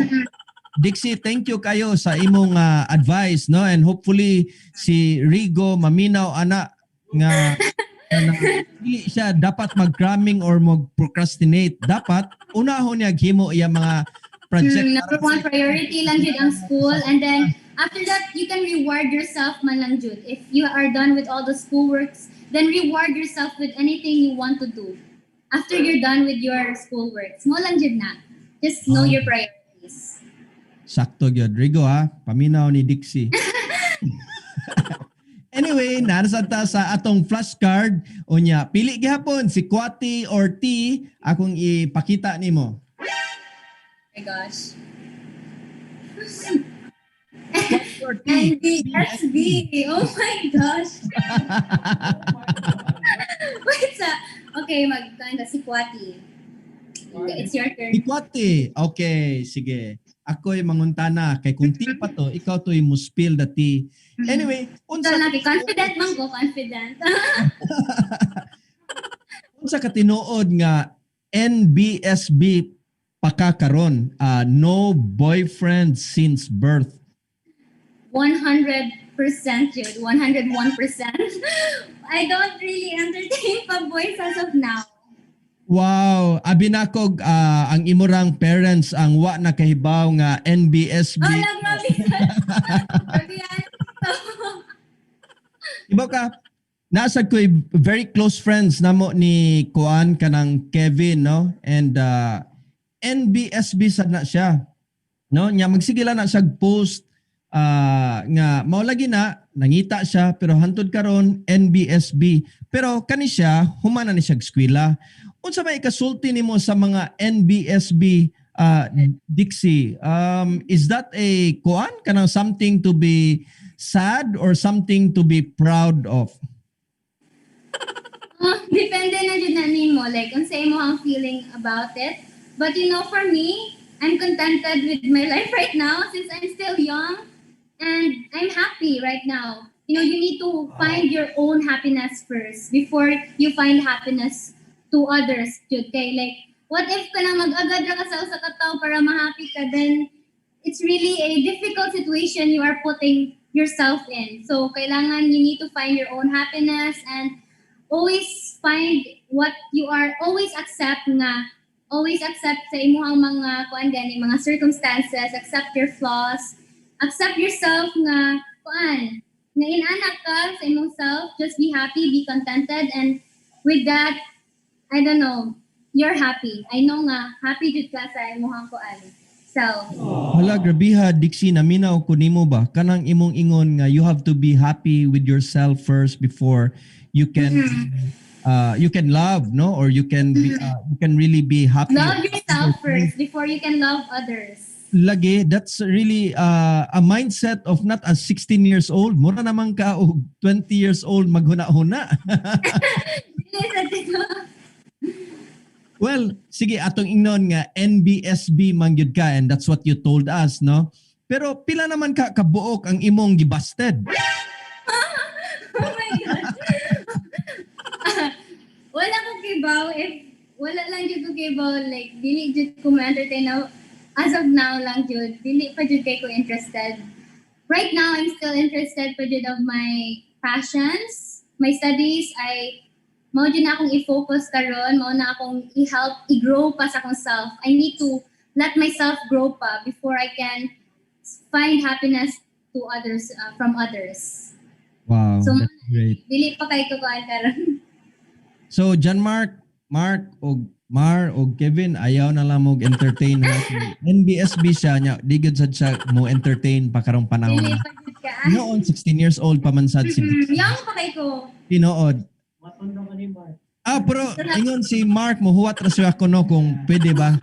Dixie, thank you kayo sa imong advice, no? And hopefully si Rigo maminaw ana nga na dili siya dapat mag-cramming or mag-procrastinate. Dapat unahon niya himo iya mga project. Number one priority lang jud ang school, and then after that you can reward yourself man lang jud. If you are done with all the school works, then reward yourself with anything you want to do. After you're done with your school works. Mo lang jud na. Just know your priorities. Sakto gyud. Rigo ha, paminaw ni Dixie. Anyway, nara ta sa atong flashcard. Unya, pili gihapon si Kwati or T akong ipakita nimo. Oh my gosh. Kwati or T? NBSB. Oh my gosh. Wait sa. Okay, mag si Kwati. It's your turn. Si Kwati. Okay, sige. Ako'y manguntana kay kung tea pa to, ikaw to'y mo spill the tea. Anyway, So, unsa lagi, confident man ko, confident. Unsa ka tinuod nga NBSB pa ka karon? Ah, no boyfriend since birth. 100% jud, 101%. I don't really entertain pa boys as of now. Wow, abi nakog ang imurang parents ang wa na kahibaw nga NBSB. Oh, la, grabe. Grabe yan. Ibaw ka, nasa ko'y very close friends namo ni Kuan kanang Kevin, no? And NBSB sad na siya. No? Nya magsige lang na siya post nga mao lagi na nangita siya, pero hantod karon NBSB. Pero kani siya human na ni siya eskwela. Unsa may ikasulti nimo sa mga NBSB, Dixie? Is that a kuan kanang something to be sad or something to be proud of? Oh, depende na jud na nimo, like unsa imo ang feeling about it. But for me, I'm contented with my life right now since I'm still young and I'm happy right now. You need to find your own happiness first before you find happiness to others jud, kay like what if ka na mag-agad ra ka sa usa ka tawo para ma-happy ka, then it's really a difficult situation you are putting yourself in. So kailangan you need to find your own happiness and always find what you are, always accept nga, always accept sa imuhang mga kuan gani, mga circumstances, accept your flaws, accept yourself nga kuan nga inanak ka sa imong self. Just be happy, be contented, and with that, I don't know, you're happy. I know nga happy jud ka sa imuhang kuan sa Self. Hala, grabiha, Dixie, naminaw ko nimo ba? Kanang imong ingon nga you have to be happy with yourself first before you can love, no? Or you can really be happy. Love yourself first before you can love others. Lagi, that's really a mindset of not a 16 years old. Mura naman ka og 20 years old maghuna-huna. Dili sa tito. Well, sige, atong ingnon nga NBSB man gyud ka and that's what you told us, no? Pero pila naman ka kabuok ang imong gibasted? Oh my God. Wala ko kibaw if wala lang jud ko kibaw, like dili jud ko ma-entertain now. As of now lang jud, dili pa jud kay ko interested. Right now I'm still interested pa jud of my passions, my studies. I mao jud na akong i-focus karon, mao na akong i-help i-grow pa sa akong self. I need to let myself grow pa before I can find happiness to others, from others. Wow, So, that's great. dili pa kay ko kuan karon. So John Mark, Mark og Mar og Kevin, ayaw na lang mo entertain ha. NBSB siya nya, di gyud sad siya mo entertain pa karong panahon. Dili pa jud ka. Noon 16 years old pa man sad si Young pa kay ko. Tinuod. Matundo ka ni Mark. Ah, pero ingon si Mark mohuwat ra siya kuno kung pwede ba.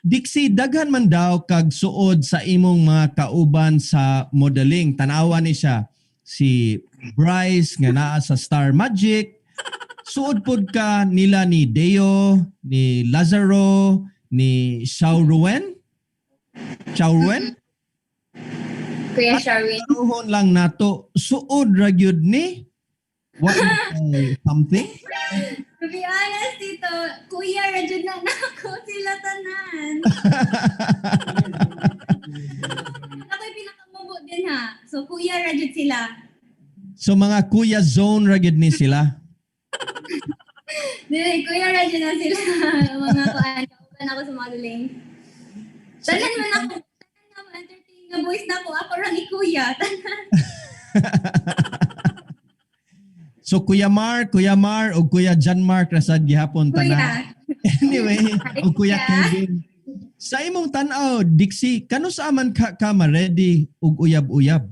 Dixie, daghan man daw kag suod sa imong mga kauban sa modeling. Tanawa ni siya si Bryce nga naa sa Star Magic. Suod pod ka nila ni Deo, ni Lazaro, ni Xiao Ruen. Xiao Ruen? Kuya Sharwin. Karuhon lang nato, suod ra gyud ni. What something? To be honest, Tito, kuya ra jud na nako sila tanan. Ako'y pinakamubo din ha. So kuya ra jud sila. So mga kuya zone ra gyud ni sila. Dili, kuya ra jud na sila. Mga kuan, kauban ako sa modeling. Tanan man ako, tanan nga ma-entertain nga boys na ko, ako ra ni kuya. Tanan. So Kuya Mark, Kuya Mar o Kuya John Mark rasad gihapon tanan. Kuya. Anyway, o Kuya Kuya. Kevin. Sa imong tan-aw, Dixie, kano sa man ka ma-ready og uyab-uyab?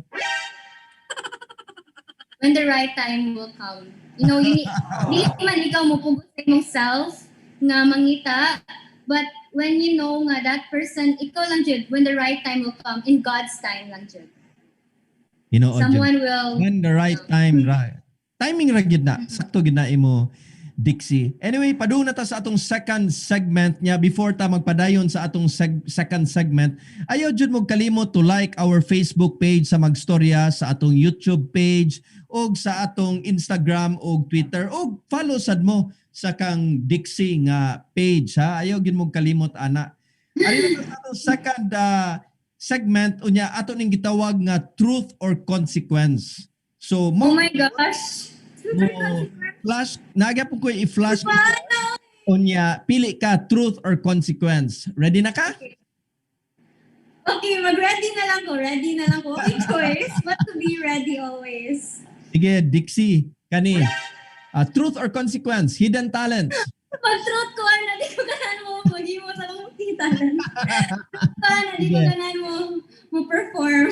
When the right time will come. You need, dili man ikaw mo pugos sa imong self nga mangita, but when you know nga that person, ikaw lang jud, when the right time will come, in God's time lang jud. Tinuod jud. Someone will When the right time, right. Timing ra gyud na. Sakto gyud na imo, Dixie. Anyway, padung na ta sa atong second segment niya. Before ta magpadayon sa atong second segment, ayaw jud mo kalimot to like our Facebook page sa Magstorya, sa atong YouTube page, og sa atong Instagram og Twitter, og follow sad mo sa kang Dixie nga page ha. Ayaw gyud mo kalimot ana. Ari na ta sa atong second segment unya ato ning gitawag nga truth or consequence. So mo Oh my gosh. mo flash nagya po ko i-flash Paano? unya pili ka truth or consequence. Ready na ka? Okay, mag-ready na lang ko. Ready na lang ko. Okay, choice. But to be ready always. Sige, Dixie, kani. Truth or consequence, hidden talents. Pag-truth ko, ano, di ko ganahan mo maghimo sa akong tita. Ano, di ko Sige. ganahan mo perform.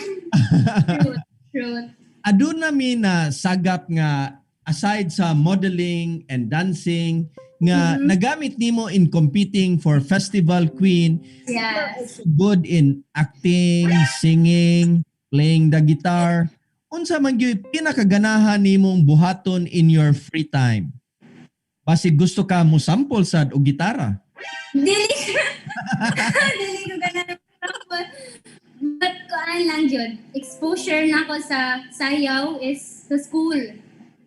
Truth. Truth. Aduna mi na sagap nga aside sa modeling and dancing nga nagamit nimo in competing for Festival Queen, also good in acting, singing, playing the guitar. Unsa man gyud pinakaganahan nimong buhaton in your free time? Basig gusto ka mo sample sad og gitara. Dili ko ganahan. But kuan lang jud, exposure na ako sa sayaw is sa school.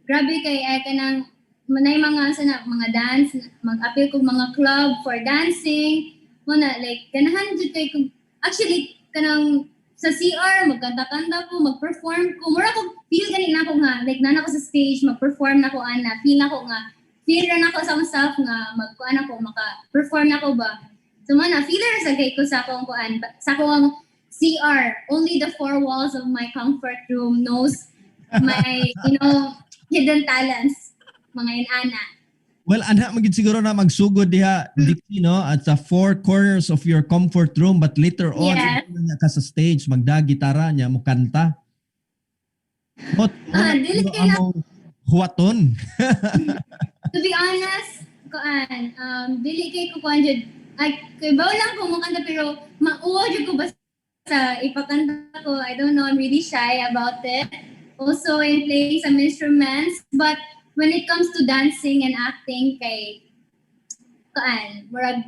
Grabe kay ay kanang manay mga sa na, mga dance, mag-apil kog mga club for dancing. Mo na like ganahan jud kay kog actually kanang sa CR magkanta-kanta ko, mag-perform ko. Mura ko feel gani na ako nga like nana ko sa stage, mag-perform na ko ana, feel na ko nga feel ra na ko sa akong self nga magkuan ako, maka-perform na ko ba. So mo na feel ra sa kay ko sa akong kuan, sa akong CR. Only the four walls of my comfort room knows my hidden talents, mga inana. Well, ana man gid siguro na magsugod diha, Dixie, no, at sa four corners of your comfort room, but later on na ka sa stage magda gitara niya, mo kanta. But Ah, dili kay na- among huwaton. To be honest, kuan, dili kay ko kuan jud. Ay, kay baw lang ko mo kanta pero mauwaw jud ko basta ipakanta ko. I don't know, I'm really shy about it. Also in playing some instruments, but when it comes to dancing and acting kay kuan, murag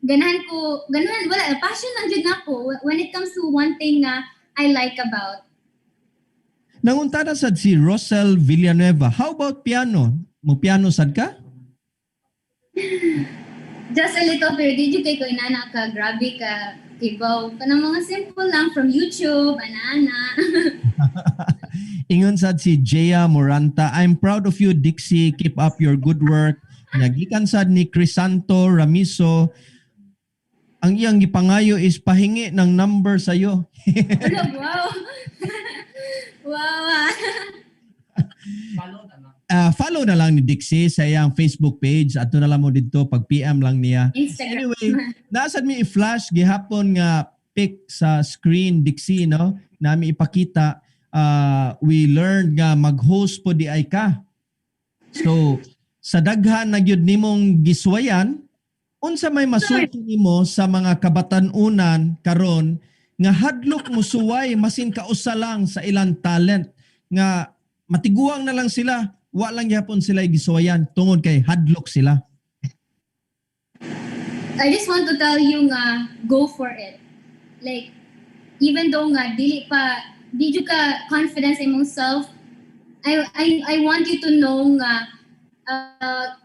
ganahan ko, ganahan wala, passion lang jud nako when it comes to one thing nga I like about. Nangutana sad si Rosel Villanueva, how about piano? Mo piano sad ka? Just a little, pero di jud kay ko inana ka grabe ka kibaw. Kanang mga simple lang from YouTube, ana-ana. Ingon sad si Jaya Moranta, "I'm proud of you, Dixie. Keep up your good work." Nagikan sad ni Crisanto Ramiso, ang iyang gipangayo is pahingi ng number sa iyo. Wala, wow. Wow, ah. Follow na lang. Follow na lang ni Dixie sa iyang Facebook page. Ato na lang mo dito pag PM lang niya. Instagram. Anyway, nasad mi i-flash gihapon nga pic sa screen, Dixie, no? Nami ipakita, we learned nga mag-host po di ay ka. So, sa daghan na gyud nimong giswayan, unsa may masulti nimo sa mga kabatan-unan karon nga hadlok mo suway masin kausa lang sa ilang talent nga matiguang na lang sila, wa lang gyapon sila gisuwayan tungod kay hadlok sila? I just want to tell you nga, go for it. Like, even though nga, dili pa, di jud ka confidence in imong self, I want you to know nga,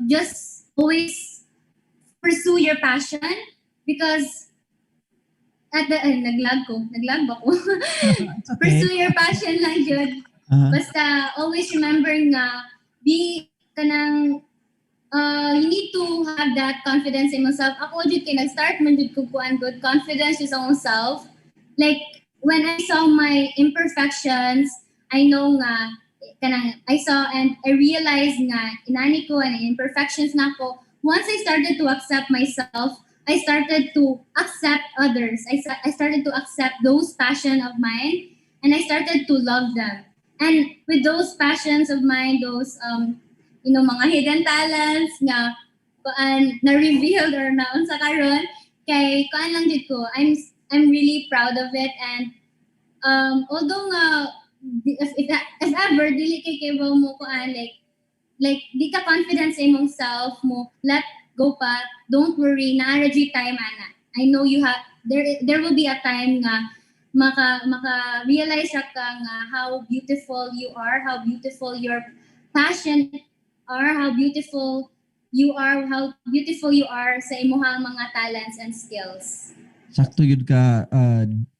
just always pursue your passion because at the, ay, naglag ko, naglag ba ko? It's okay. Pursue your passion lang jud. Basta always remember nga be kanang you need to have that confidence in yourself. Ako jud kay nag-start man jud ko kuan good confidence sa akong self. Like when I saw my imperfections, I know nga kanang I saw and I realized nga inani ko and imperfections na ko. Once I started to accept myself, I started to accept others. I started to accept those passion of mine and I started to love them. And with those passions of mine, those mga hidden talents nga kuan na revealed or na unsa karon kay kuan lang jud ko. I'm really proud of it and although nga if ever dili kay kay mo kuan like di ka confident sa imong self mo, let go pa, don't worry, naa ra jud time ana. I know you have there will be a time nga maka realize ra ka nga how beautiful you are, how beautiful your passion are, how beautiful you are, how beautiful you are sa imuhang mga talents and skills. Sakto yun ka,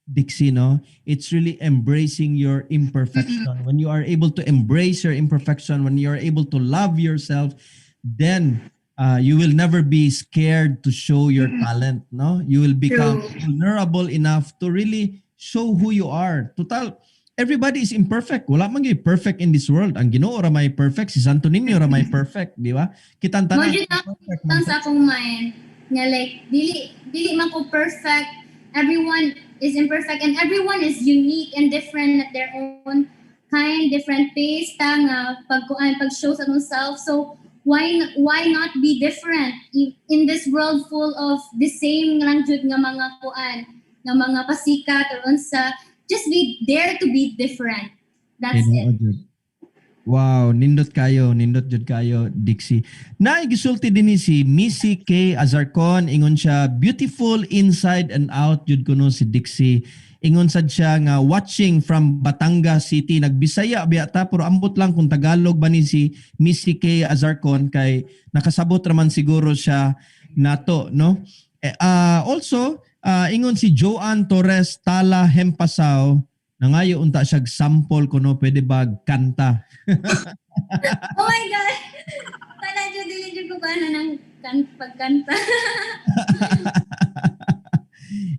Dixie, no? It's really embracing your imperfection. When you are able to embrace your imperfection, when you are able to love yourself, then you will never be scared to show your talent, no? You will become True. Vulnerable enough to really show who you are. Total, everybody is imperfect. Wala man gyud perfect in this world. Ang Ginoo ra may perfect, si Santo Niño ra may perfect, di ba? Kitang tanan Mo jud perfect man. Lang sa akong mind nga like dili man ko perfect. Everyone is imperfect and everyone is unique and different at their own kind, different pace ta nga pagkuan, pag-show sa atong self. So why not be different in this world full of the same lang jud nga mga kuan nga mga pasikat or unsa? Just be dare to be different. That's it. Tinuod jud. Wow, nindot kayo, nindot jud kayo, Dixie. Naay gisulti din ni si Missy K. Azarcon, ingon siya, "Beautiful inside and out jud kuno si Dixie." Ingon sad siya nga watching from Batangas City, nagbisaya biya ta pero ambot lang kung Tagalog ba ni si Missy K. Azarcon kay nakasabot raman siguro siya nato, no? Eh, also, ingon si Joanne Torres Tala Hempasao, nangayo unta siya sample kuno, pwede ba kanta? Oh my God! Wala jud, dili jud ko kana ng pagkanta.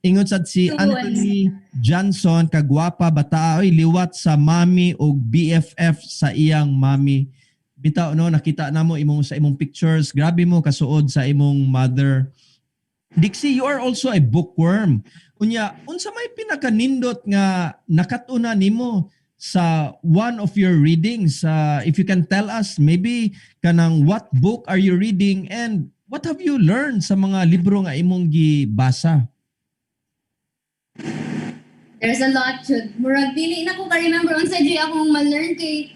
Ingon sad si Tuon. Anthony Johnson, "Kagwapa bataa oy, liwat sa mami og BFF sa iyang mami." Bitaw, no, nakita namo imong sa imong pictures, grabe mo kasuod sa imong mother. Dixie, you are also a bookworm. Unya, unsa may pinakanindot nga nakat-unan nimo sa one of your readings? If you can tell us maybe kanang what book are you reading and what have you learned sa mga libro nga imong gibasa? There's a lot jud. Murag dili na ko ka-remember unsa jud akong ma-learn kay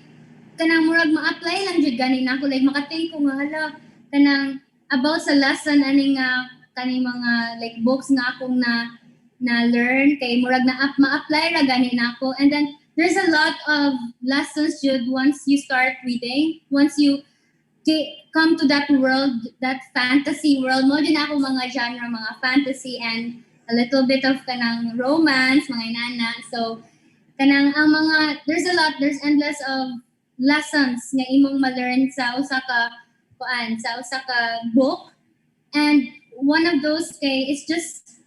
kanang murag ma-apply lang jud gani nako, like makating ko nga, hala, kanang about sa lesson ani nga kaning mga like books nga akong na na learn kay murag na up ma-apply ra gani nako. And then there's a lot of lessons jud once you start reading, once you come to that world, that fantasy world. Mao din ako mga genre, mga fantasy and a little bit of kanang romance, mga inana. So kanang ang mga there's a lot, there's endless of lessons nga imong ma-learn sa usa ka kuan, sa usa ka book. And one of those kay is just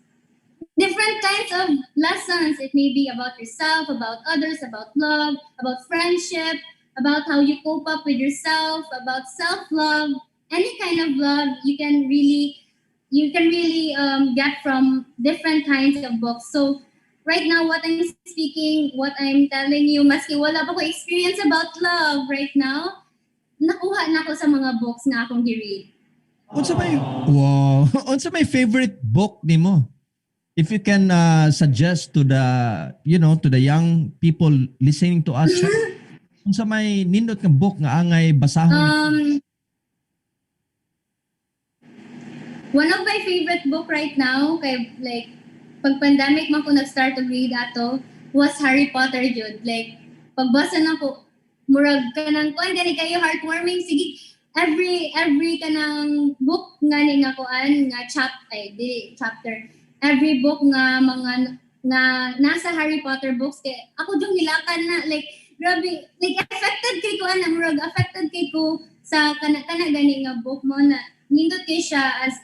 different kinds of lessons. It may be about yourself, about others, about love, about friendship, about how you cope up with yourself, about self-love. Any kind of love you can really get from different kinds of books. So right now, what I'm speaking, what I'm telling you, maski wala pa ko experience about love right now, nakuha na ko sa mga books na akong gi-read. Unsa may, wow, unsa may favorite book nimo? If you can suggest to the young people listening to us, unsa may nindot nga book nga angay basahon? One of my favorite book right now, kay like, pag pandemic man ko nag-start to read ato, was Harry Potter jud. Like, pagbasa na ko, murag kanang kuan gani kayo, heartwarming. Sige, every kanang book nga ni nga kuan nga chap ay di chapter, every book nga mga nga nasa Harry Potter books kay ako jung hilakan na. Like, grabe, like affected kay ko ana, murag affected kay ko sa kana kana gani nga book mo na nindot kay siya as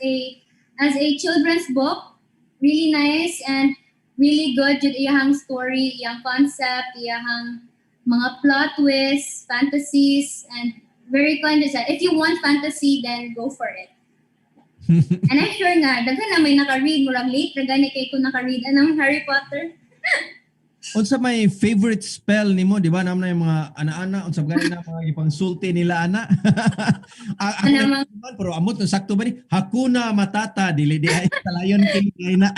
a children's book. Really nice and really good jud iyahang story, iyang concept, iyahang mga plot twists, fantasies, and very kuan jud siya. If you want fantasy, then go for it. And I'm sure nga daghan na may naka-read. Murag late ra gani kay ko naka-read anang Harry Potter. Unsa may favorite spell nimo, di ba? Naman na yung mga ana-ana, unsa gani na mga ipangsulti nila ana. Ah, ako Ana, naman, pero amot no sakto ba ni? Hakuna Matata, dili di ay sa Lion King ay na.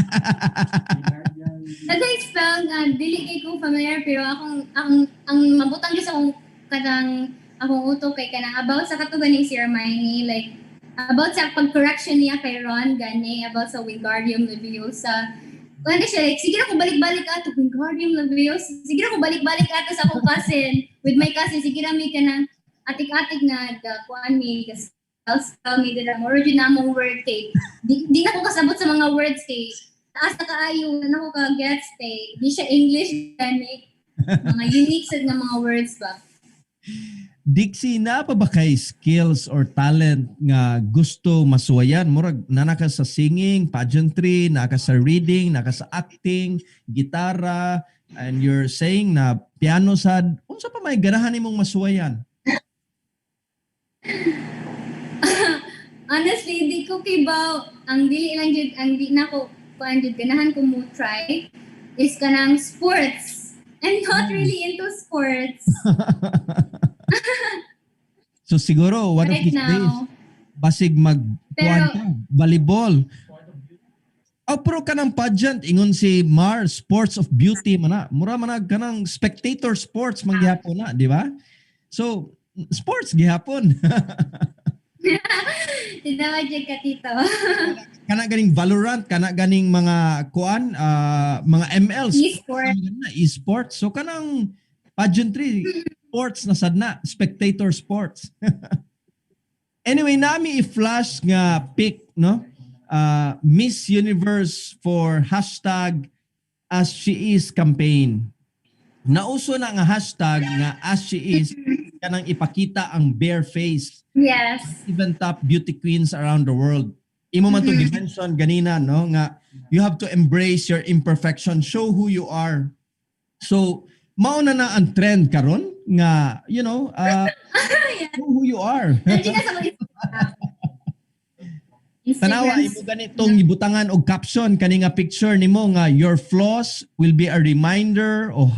Nagay spell nga dili kay ko familiar, pero akong ang mabutang gyud sa akong kanang akong utok kay kanang about sa kato ganing si Hermione, like about sa pag-correction niya kay Ron gani, about sa Wingardium Leviosa. Kuan siya, like, sige na ko balik-balik ato, Wingardium Leviosa. Sige na ko balik-balik ato sa akong cousin, with my cousin, sige na mi kanang atik-atik na the kuan mi, the spell spell mi dira mo jud na among word kay di na ko kasabot sa mga words kay taas na kaayo na ko ka gets kay di siya English gani, mga unique sad nga mga words ba. Dixie, naa pa ba kay skills or talent nga gusto masuwayan? Murag naa ka sa singing, pageantry, naa ka sa reading, naa ka sa acting, gitara, and you're saying na piano sad. Unsa pa may ganahan nimong masuwayan? Honestly, di ko kibaw. Ang dili lang jud, ang di na ko kuan jud ganahan ko mo try is kanang sports. I'm not really into sports. So siguro one of right these days now. Basig mag kuan ka, volleyball. Oh, pero kanang pageant, ingon si Mar, sports of beauty man na. Mura man na kanang spectator sports man gihapon na, di ba? So, sports gihapon. Tinawa jud ka, tito. Kana ganing Valorant, kana ganing mga kuan, mga ML, E-sport. na e-sports. So kanang pageantry, sports na sad na, spectator sports. Anyway, nami i-flash nga pic, no? Miss Universe for #AsSheIs campaign. Nauso na nga #AsSheIs, kanang ipakita ang bare face, even top beauty queens around the world. Imo man to mention ganina, no, nga you have to embrace your imperfection, show who you are. So, mao na na ang trend karon. Nga, know who you are. Nandiyan na sa mga Instagram. Tanawa imo ganitong ibutangan og caption kani nga picture nimo nga "Your flaws will be a reminder of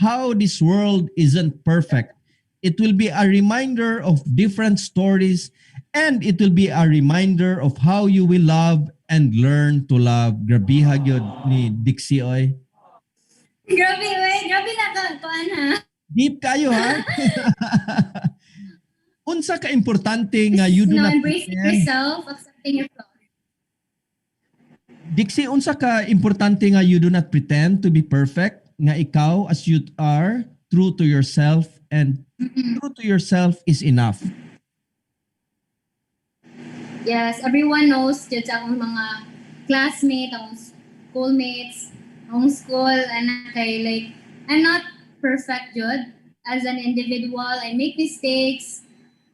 how this world isn't perfect. It will be a reminder of different stories and it will be a reminder of how you will love and learn to love." Grabiha gyud ni Dixie oy. Grabe, wey. Grabe na ka. Kuan ha. Deep kayo ha. Unsa ka importante nga you do No, not embracing pretend? Yourself, accepting your flaws. Dixie, unsa ka importante nga you do not pretend to be perfect, nga ikaw as you are, true to yourself, and true to yourself is enough? Yes, everyone knows jud sa akong mga classmate, akong schoolmates, akong school, ana kay like, I'm not perfect jud. As an individual, I make mistakes.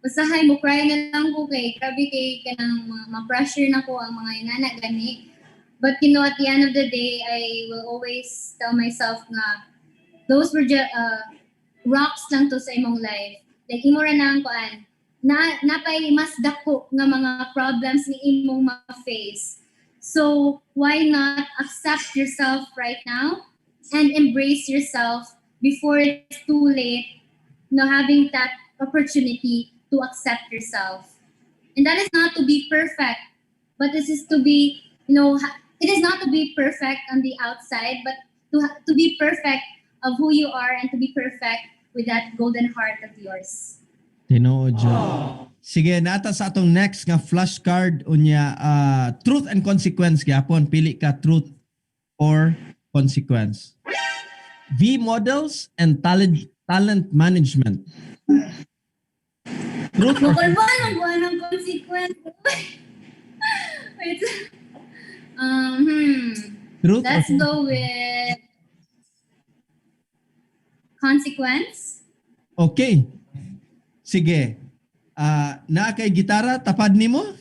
Usahay mo cry na lang ko kay grabe kay kanang ma-pressure na ko ang mga inana gani. But at the end of the day, I will always tell myself nga those were just rocks lang to sa imong life. Like imo ra na ang kuan na napay mas dako nga mga problems ni imong ma-face. So why not accept yourself right now and embrace yourself before it's too late, having that opportunity to accept yourself. And that is not to be perfect, but this is to be, you know, ha- it is not to be perfect on the outside, but to be perfect of who you are and to be perfect with that golden heart of yours. Tinuod jud. Sige, naa ta sa atong next nga flashcard unya, truth and consequence gyapon. Pili ka, truth or consequence. V Models and talent management. Truth or Bukol ba ang buwan ng consequence? Wait. Truth or Let's go with consequence. Okay. Sige. Ah, naa kay gitara tapad nimo?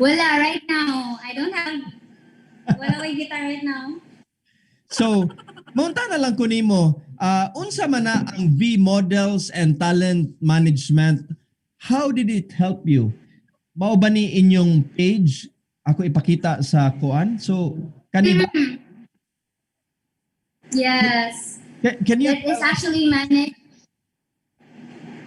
Wala right now. I don't have, wala ko'y guitar right now. So, maunta na lang ko nimo, unsa man na ang V Models and Talent Management? How did it help you? Mao ba ni inyong page? Ako ipakita sa kuan. So, kani ba? Yes. Can you It is actually managed.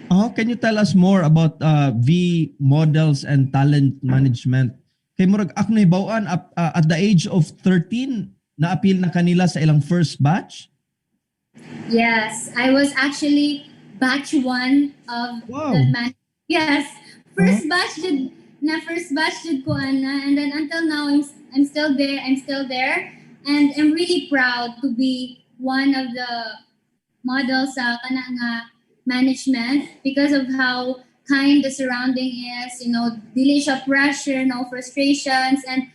Oh, can you tell us more about V Models and Talent Management? Kay murag ako nahibaw-an at the age of 13 na-apil na kanila sa ilang first batch. Yes, I was actually batch one of the man. Yes, first batch jud na, first batch jud ko ana, and then until now I'm still there. I'm still there and I'm really proud to be one of the models sa kana nga management because of how kind the surrounding is, dili siya pressure, no frustrations, and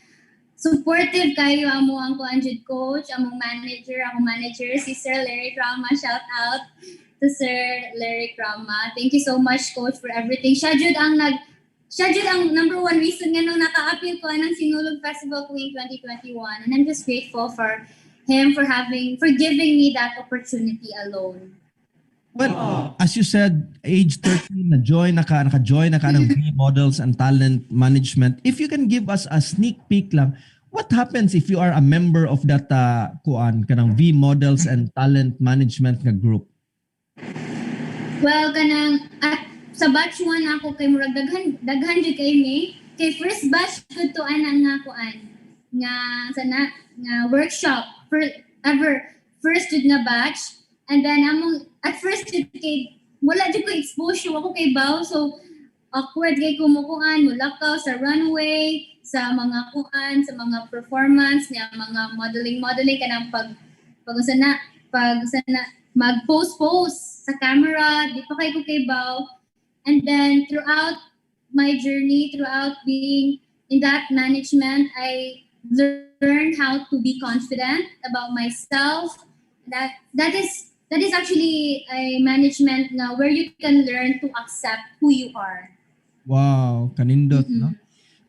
supportive kayo amo ang kuan jud coach, among manager, akong manager si Sir Larry Rama. Shout out to Sir Larry Rama. Thank you so much, coach, for everything. Siya jud ang number one reason nga nung naka-apil ko ng Sinulog Festival Queen 2021, and I'm just grateful for him for giving me that opportunity alone. Well, as you said, age 13 na join na ka, naka-join na ka ng V Models and Talent Management. If you can give us a sneak peek lang, what happens if you are a member of that kuan kanang V Models and Talent Management nga group? Well, kanang at sa batch 1 ako kay murag daghan daghan jud kay mi. Kay first batch ko to ana nga kuan nga sana nga workshop for ever, first jud nga batch. And then among at first jud kay wala jud ko exposure ako kay baw, so awkward kay kumukuan mulakaw sa runway, sa mga kuan, sa mga performance niya, mga modeling modeling, kanang pag unsa na, pag unsa na, mag post post sa camera, di pa kay ko kay baw. And then throughout my journey, throughout being in that management, I learned how to be confident about myself. That is actually a management na where you can learn to accept who you are. Wow, kanindot, no?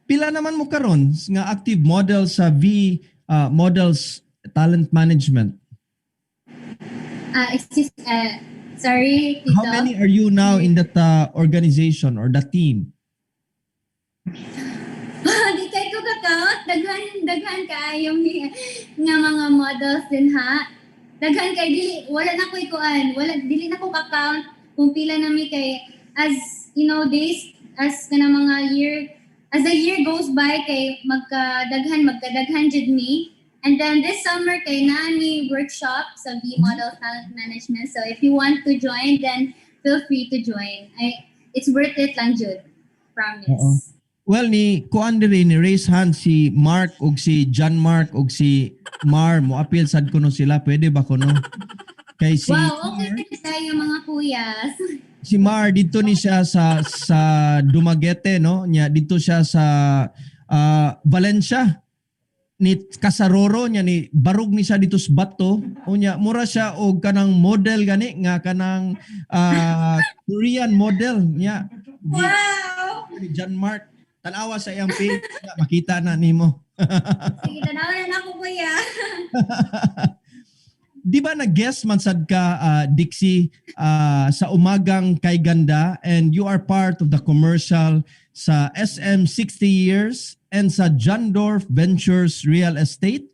Pila naman mo karon nga active model sa V Models Talent Management? Excuse, sorry, Tito. How many are you now in that organization or the team? Di kay ko ka-count. Daghan, daghan kaayo nga mga models din ha. Daghan kay dili wala na ko'y kuan, wala dili na ko ka-count kung pila na mi kay as you know days as kana mga year as the year goes by kay magkadaghan magkadaghan jud mi. And then this summer kay naa mi workshop sa V Model Talent Management. So if you want to join, then feel free to join. It's worth it lang jud. Promise. Oo. Well, ni kuan diri ni raise hand si Mark ug si John Mark ug si Mar, mo apil sad kuno sila, pwede ba kuno? Kay si Wow, okay tayo mga kuyas. Si Mar dito ni siya sa Dumaguete, no, nya dito siya sa Valencia ni Casaroro niya, ni barug ni siya dito sa Bato. Unya mura siya og kanang model gani nga kanang Korean model niya. Wow! Ni John Mark, tanawa sa iyang page, makita na nimo. Sige, tanawa na ako, kuya. Di ba nag-guest man sad ka, Dixie, sa Umagang Kay Ganda, and you are part of the commercial sa SM 60 Years and sa Jandorf Ventures Real Estate.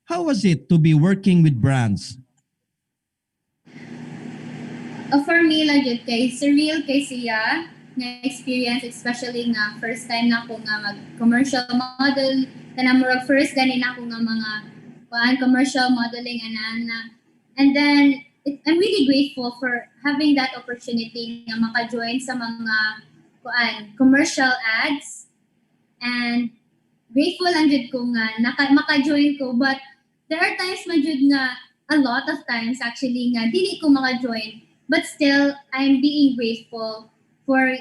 How was it to be working with brands? For me lang jud kay surreal kay siya nga experience, especially nga first time na ako nga mag commercial model, kanang murag first gani na ako nga mga kuan commercial modeling ana. And then I'm really grateful for having that opportunity nga maka-join sa mga kuan commercial ads, and grateful lang jud ko nga maka-join ko. But there are times man jud nga, a lot of times actually, nga dili ko maka-join, but still I'm being grateful for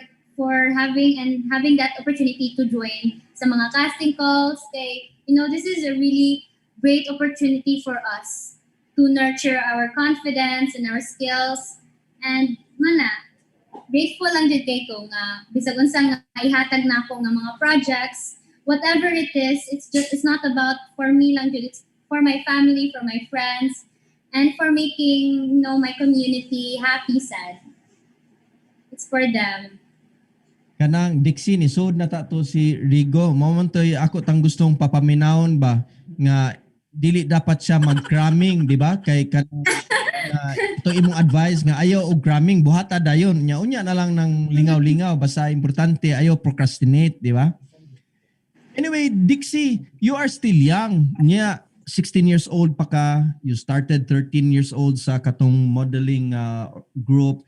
having and having that opportunity to join sa mga casting calls kay this is a really great opportunity for us to nurture our confidence and our skills. And mana grateful lang jud kay ko nga bisag unsa nga ihatag nako nga mga projects, whatever it is, it's not about for me lang jud, it's for my family, for my friends, and for making my community happy sad. It's for them. Kanang Dixie, ni sud na ta to si Rigo. Mao man to'y ako tang gustong papaminawon ba nga dili dapat siya mag-cramming, di ba? Kay kanang ito imong advice nga ayaw og cramming, buhata dayon. Nya unya na lang ng lingaw-lingaw, basta importante ayaw procrastinate, di ba? Anyway, Dixie, you are still young. Nya 16 years old pa ka. You started 13 years old sa katong modeling group.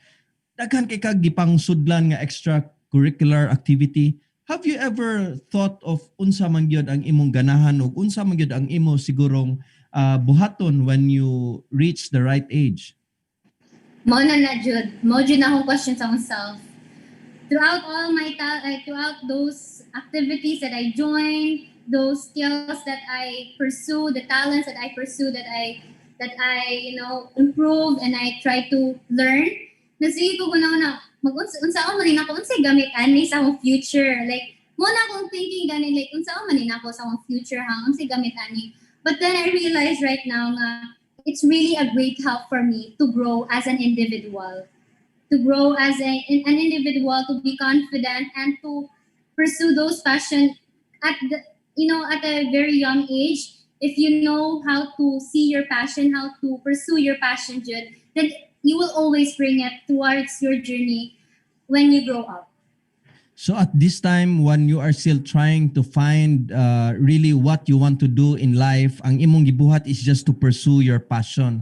Daghan kay kag gipang sudlan nga extracurricular activity. Have you ever thought of unsa man gyud ang imong ganahan ug unsa man gyud ang imo sigurong buhaton when you reach the right age? Mao na na jud. Mao jud na akong question sa akong self. Throughout those activities that I joined, those skills that I pursue, the talents that I pursue, that I improve and I try to learn. Nasige ko kuno na mag unsa ako man nako, unsay gamit ani sa akong future? Like mao na akong thinking gani, like unsa ako man nako sa akong future ha, unsay gamit ani? But then I realize right now nga it's really a great help for me to grow as an individual, to grow as an individual, to be confident and to pursue those passion at the you know at a very young age. If you know how to see your passion, how to pursue your passion jud, then you will always bring it towards your journey when you grow up. So at this time, when you are still trying to find really what you want to do in life, ang imong gibuhat is just to pursue your passion.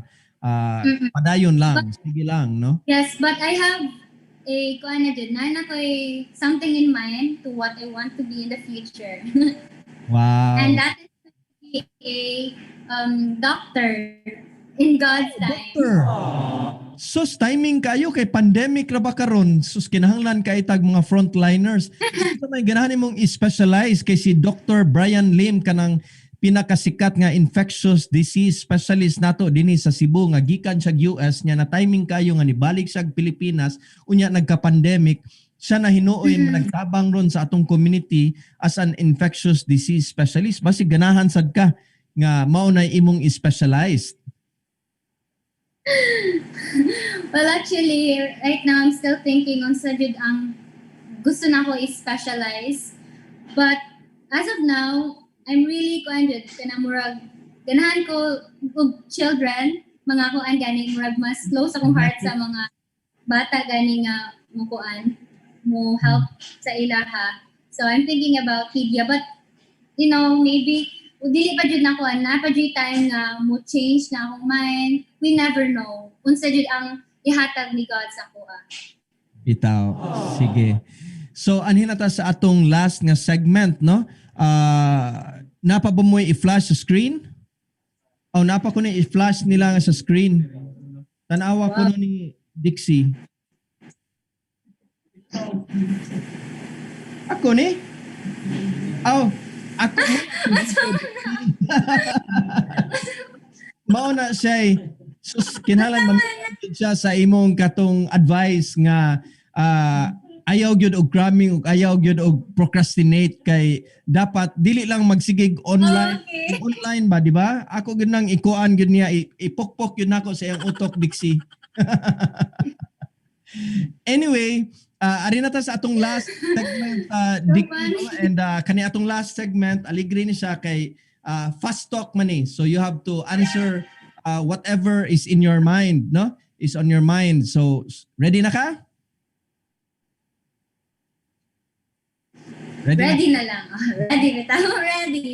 Padayon lang, sige lang, no? Yes, but I have a kuan na jud na ko'y something in mind to what I want to be in the future. And that is to be a doctor in God's time. Doctor. Sus, timing kayo kay pandemic ra ba karon? Sus, kinahanglan kay tag mga frontliners. Sus, may ganahan nimong i-specialize kay si Dr. Brian Lim, kanang pinakasikat nga infectious disease specialist nato dinhi sa Cebu nga gikan siya US niya, na timing kayo nga nibalik siya Pilipinas unya nagka-pandemic siya na hinuoy nagtabang ron sa atong community as an infectious disease specialist. Basig ganahan sad ka nga mao na imong i-specialize. Well, actually, right now I'm still thinking on sa jud ang gusto na ko i-specialize. But as of now, I'm really kuan jud, kanang murag ganahan ko og children, mga kuan gani, murag mas close akong heart sa mga bata gani nga mo kuan, mo help sa ilaha. So I'm thinking about pedia, but maybe dili pa jud na kuan na pa jud time nga mo change na akong mind. We never know unsa jud ang ihatag ni God sa akoa. Bitaw. Sige. So anhin na ta sa atong last nga segment, no? Naa pa ba mo'y i-flash sa screen? Oh, naa pa ko ni i-flash nila nga sa screen. Tanawa ko no ni Dixie. Ako ni? Oh, ako ni. Mao na siya eh. Sus, kinahanglan mamigit siya sa imong katong advice nga ayaw gyud og cramming ug ayaw gyud og procrastinate kay dapat dili lang magsigig online. Online ba, di ba? Ako gyud nang ikuan gyud niya, ipokpok gyud nako sa iyang utok, Dixie. Anyway, ari na ta sa atong last segment, Dixie, funny. No? And kani atong last segment, aligre ni siya kay fast talk man eh. So you have to answer whatever is in your mind, no? Is on your mind. So ready na ka? Ready na? Ready na lang. Ready bitaw, ready.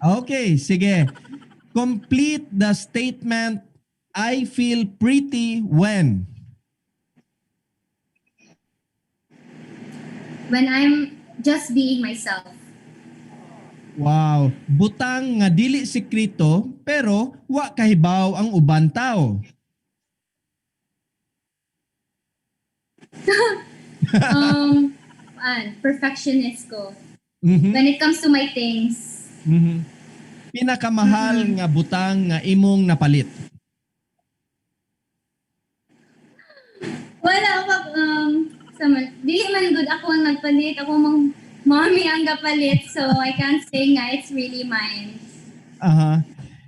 Okay, sige. Complete the statement, "I feel pretty when." When I'm just being myself. Wow. Butang nga dili sekreto pero wa kahibaw ang uban tao. An, perfectionist ko. When it comes to my things. Pinakamahal nga butang nga imong napalit. Wala pa, sa man, dili man good ako ang nagpalit. Ako mang mommy ang gapalit. So I can't say nga it's really mine.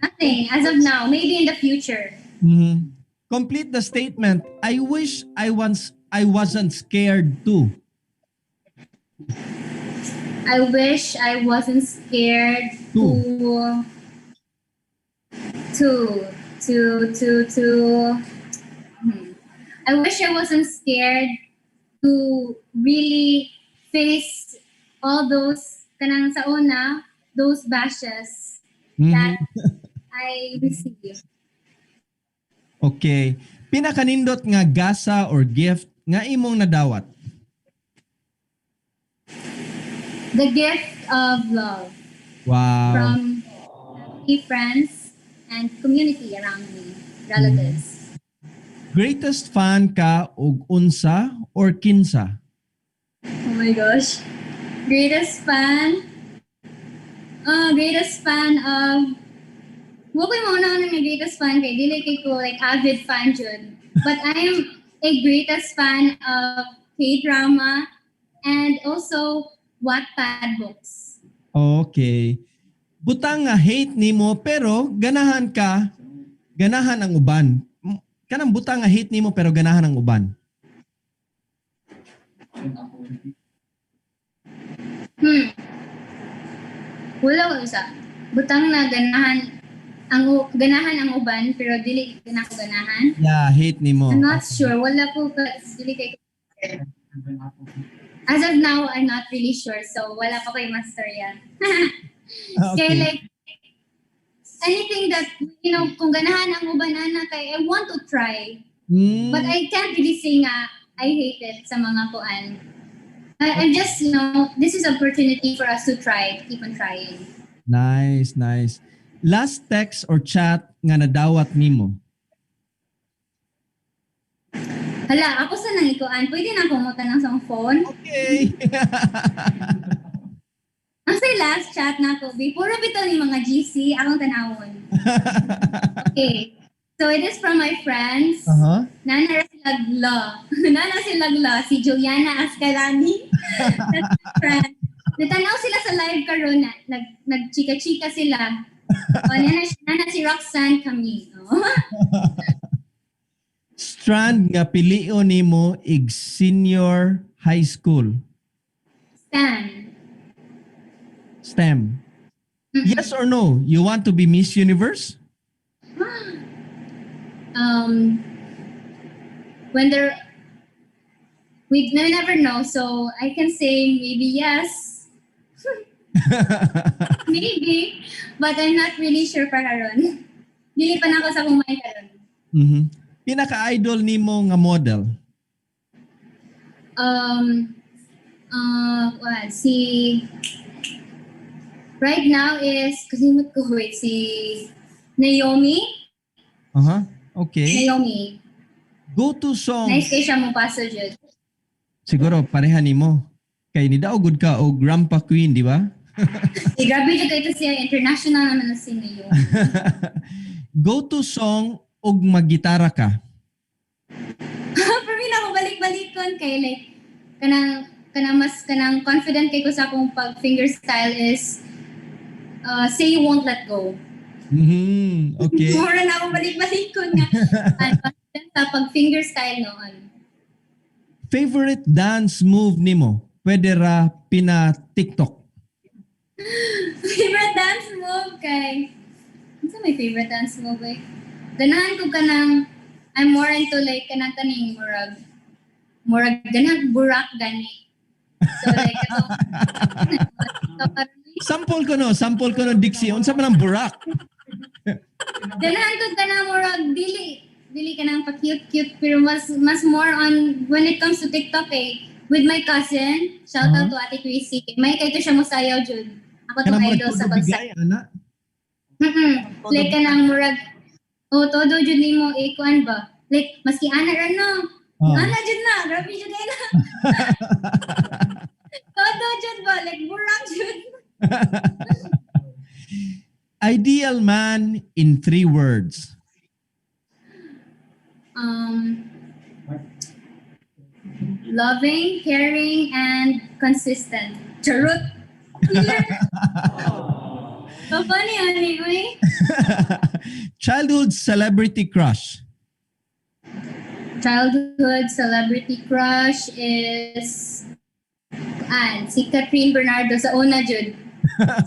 Nothing as of now. Maybe in the future. Complete the statement, "I wish I wasn't scared to." I wish I wasn't scared to. I wish I wasn't scared to really face all those kanang sa una, those bashes that I received. Okay. Pinakanindot nga gasa or gift nga imong nadawat. The gift of love from family, friends, and community around me, relatives. Greatest fan ka og unsa or kinsa? Oh my gosh. Greatest fan? Greatest fan of... Wa ko'y mauna nga greatest fan kay dili kay ko like avid fan jud. But I'm a greatest fan of K-drama and also Wattpad books. Okay. Butang nga hate nimo pero ganahan ka, ganahan ang uban. Kanang butang nga hate nimo pero ganahan ang uban. Wala ko isa. Butang na ganahan ang uban pero dili na ako ganahan. Yeah, hate nimo. I'm not sure. Wala ko ka, dili kay As of now, I'm not really sure. So, wala pa ko'y mastorya. Kaya like, anything that, kung ganahan ang uban ana kay I want to try. But I can't really say nga, I hate it sa mga kuan. I'm just, this is opportunity for us to try, keep on trying. Nice, nice. Last text or chat nga nadawat nimo. Hala, ako sa nang ikuan, pwede na akong ng sa phone. Okay. Ang say last chat na ako, be, puro bitaw ni mga GC, akong tanawon. Okay. So it is from my friends. Nana Silagla. Nana Silagla, si Juliana Ascalani. That's my friend. Natanaw sila sa live karon na nag nagchika-chika sila. O, nana si Roxanne Camino. Strand nga pilion nimo ig senior high school. STEM. STEM. Yes or no? You want to be Miss Universe? When there, we never know, so I can say maybe yes, maybe, but I'm not really sure pa karon. Dili pa na ako sa akong mind karon. Pinaka-idol nimo nga model? What, si right now is, kalimot ko, wait, si Naomi. Naomi. Go-to song. Nice kay siya mo paso jud. Siguro pareha nimo. Kay nidaog gud ka og Rampa Queen, di ba? Eh, grabe jud kay ito siya, international naman na si Naomi. Go-to song og maggitara ka. For me na ako balik-balikon kay like kanang mas kanang confident kay ko sa akong pag finger style is "Say You Won't Let Go." Mura na ako balik-balikon nga ano, sa pag finger style noon. Favorite dance move nimo? Pwede ra pina TikTok. Favorite dance move kay, ano my favorite dance move eh? Ganahan ko kanang, I'm more into like kanang kaning murag ganahan burak gani. So like ito, Sample ko no, Dixie. Unsa man ang burak? Ganahan ko kanang murag dili kanang pa cute cute pero mas more on when it comes to TikTok eh. With my cousin, shout out to Ate Chrissy. May kay to siya mo sayaw jud. Ako tong Kanang murag idol sa todo pagsayaw. bigay, ana. Like kanang murag oh todo jud nimo eh kuan ba? Like maski ana ra no. Ana jud na, grabe jud na. Todo jud ba like burak jud. Ideal man in three words. Loving, caring and consistent. Charot. So funny anyway. Childhood celebrity crush. Childhood celebrity crush is an si Kathryn Bernardo sa una jud.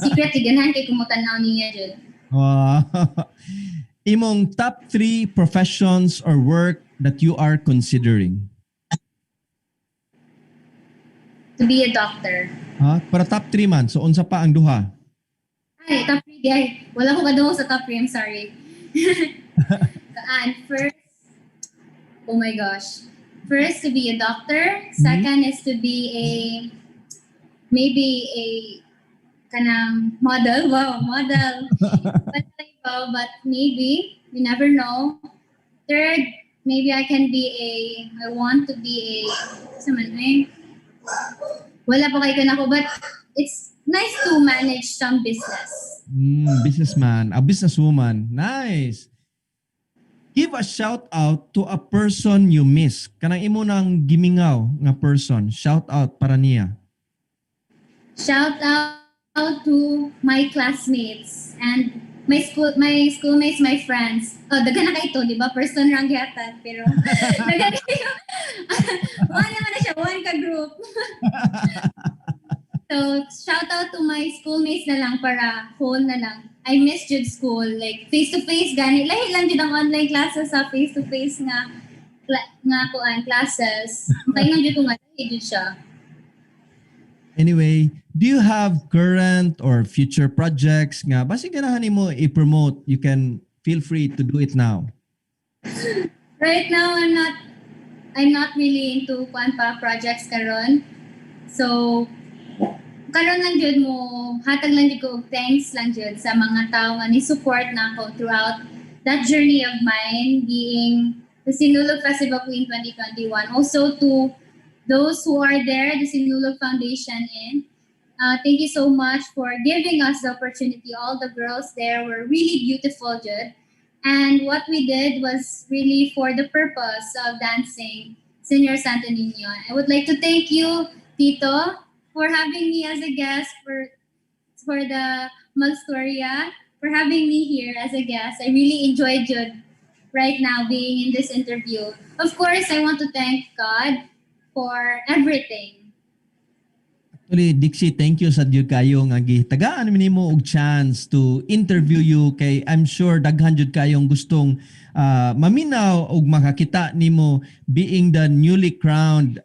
Secret ganahan kay kumutan-aw niya jud. Wow. Imong top three professions or work that you are considering. To be a doctor. Ha? Para top three man. So unsa pa ang duha? Ay, top 3 ay. Wala ko kadungog sa top 3, I'm sorry. And first, oh my gosh. First, to be a doctor. Second is to be a, maybe a kanang model. Wow, model. But, but maybe, you never know. Third, maybe I can be a, I want to be a, sa man eh? Wala pa kay ko, but it's nice to manage some business. Businessman, a businesswoman. Nice. Give a shout out to a person you miss. Kanang imo nang gimingaw nga person. Shout out para niya. Shout out to my classmates and my schoolmates, my friends. Oh, daghan na kay to, di ba? Person rang gihatag, pero daghan kayo. One naman na siya, one ka group. So, shout out to my schoolmates na lang para whole na lang. I miss jud school. Like, face-to-face, gani. Lahi lang jud ang online classes sa face-to-face nga kuan classes. Kaya jud ko nga, lahi jud siya. Anyway, do you have current or future projects nga basi ganahan nimo i-promote? You can feel free to do it now. Right now, I'm not really into kuan pa projects karon. So, karon lang jud mo hatag lang jud ko og thanks lang jud sa mga tao nga ni support na ako throughout that journey of mine being the Sinulog Festival Queen 2021. Also to those who are there, the Sinulog Foundation in. Thank you so much for giving us the opportunity. All the girls there were really beautiful, jud. And what we did was really for the purpose of dancing Senior Santo Niño. I would like to thank you, Tito, for having me as a guest for the Magstorya, for having me here as a guest. I really enjoyed jud. right now being in this interview. Of course, I want to thank God for everything. Actually, Dixie, thank you sa jud kayo nga gitagaan mi nimo og chance to interview you kay I'm sure daghan jud kayong gustong maminaw og makakita nimo being the newly crowned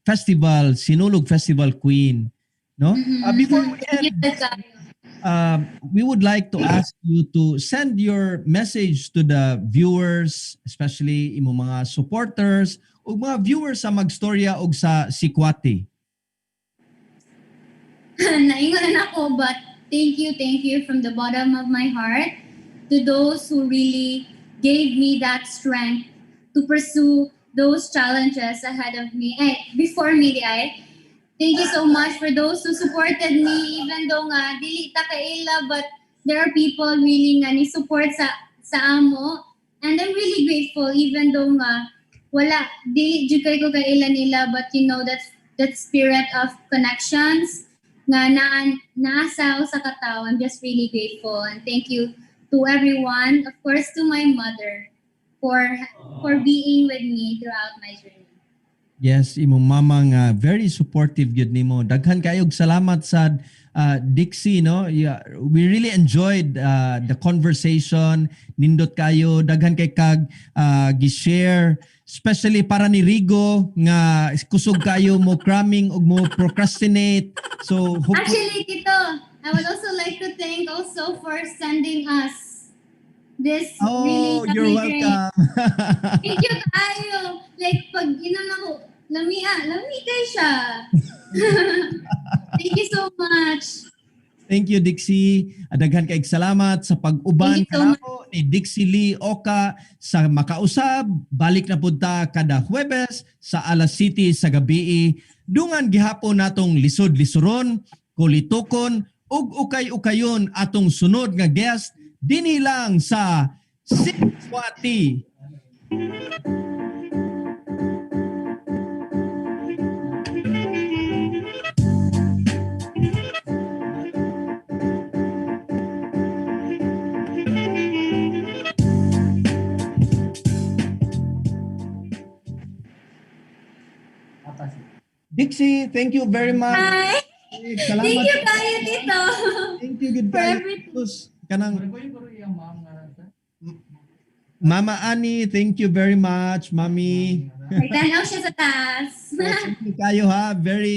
festival Sinulog Festival Queen, no? Before we Thank end, you kaayo. we would like to ask you to send your message to the viewers, especially imong mga supporters ug mga viewers sa Magstorya ug sa Sikwati. Naingon na ako, but thank you from the bottom of my heart to those who really gave me that strength to pursue those challenges ahead of me, eh, before me, di ay. Thank you so much for those who supported me, even though nga, dili ta kaila, but there are people really nga ni support sa amo. And I'm really grateful, even though nga, wala, dili jud kay ko kaila nila, but you know, that spirit of connections, nga naan naasa sa katawo. I'm just really grateful and thank you to everyone, of course to my mother for being with me throughout my journey. Yes, imong mama nga very supportive gyud nimo. Daghan kayo og salamat sa Dixie, no? Yeah, we really enjoyed the conversation. Nindot kayo, daghan kay kag gi-share, especially para ni Rigo nga kusog kayo mo cramming ug mo procrastinate. So hopefully Actually, Tito, I would also like to thank also for sending us this Oh, really you're lovely drink. Welcome. Thank you kayo. Like, pag inom ako, lami ah, lami kay siya. Thank you so much. Thank you, Dixie. Daghan kay salamat sa pag-uban Thank you so much. kanako ni Dixie Lee Oka sa Makausab. Balik na pud ta kada Huwebes sa alas 7 sa gabi. Dungan gihapon natong lisod-lisuron, kulitukon, ug ukay-ukayon atong sunod nga guest dinhi lang sa Sikwati. Atas. Dixie, thank you very much. Hi. Salamat. Thank you kayo, Tito. Thank you, good For kayo. everything. Kanang Mura ko yung puro iyang ma'am nga sa. Mama Annie, thank you very much, Mami. Nagtanaw siya sa taas. Thank you kayo ha. Very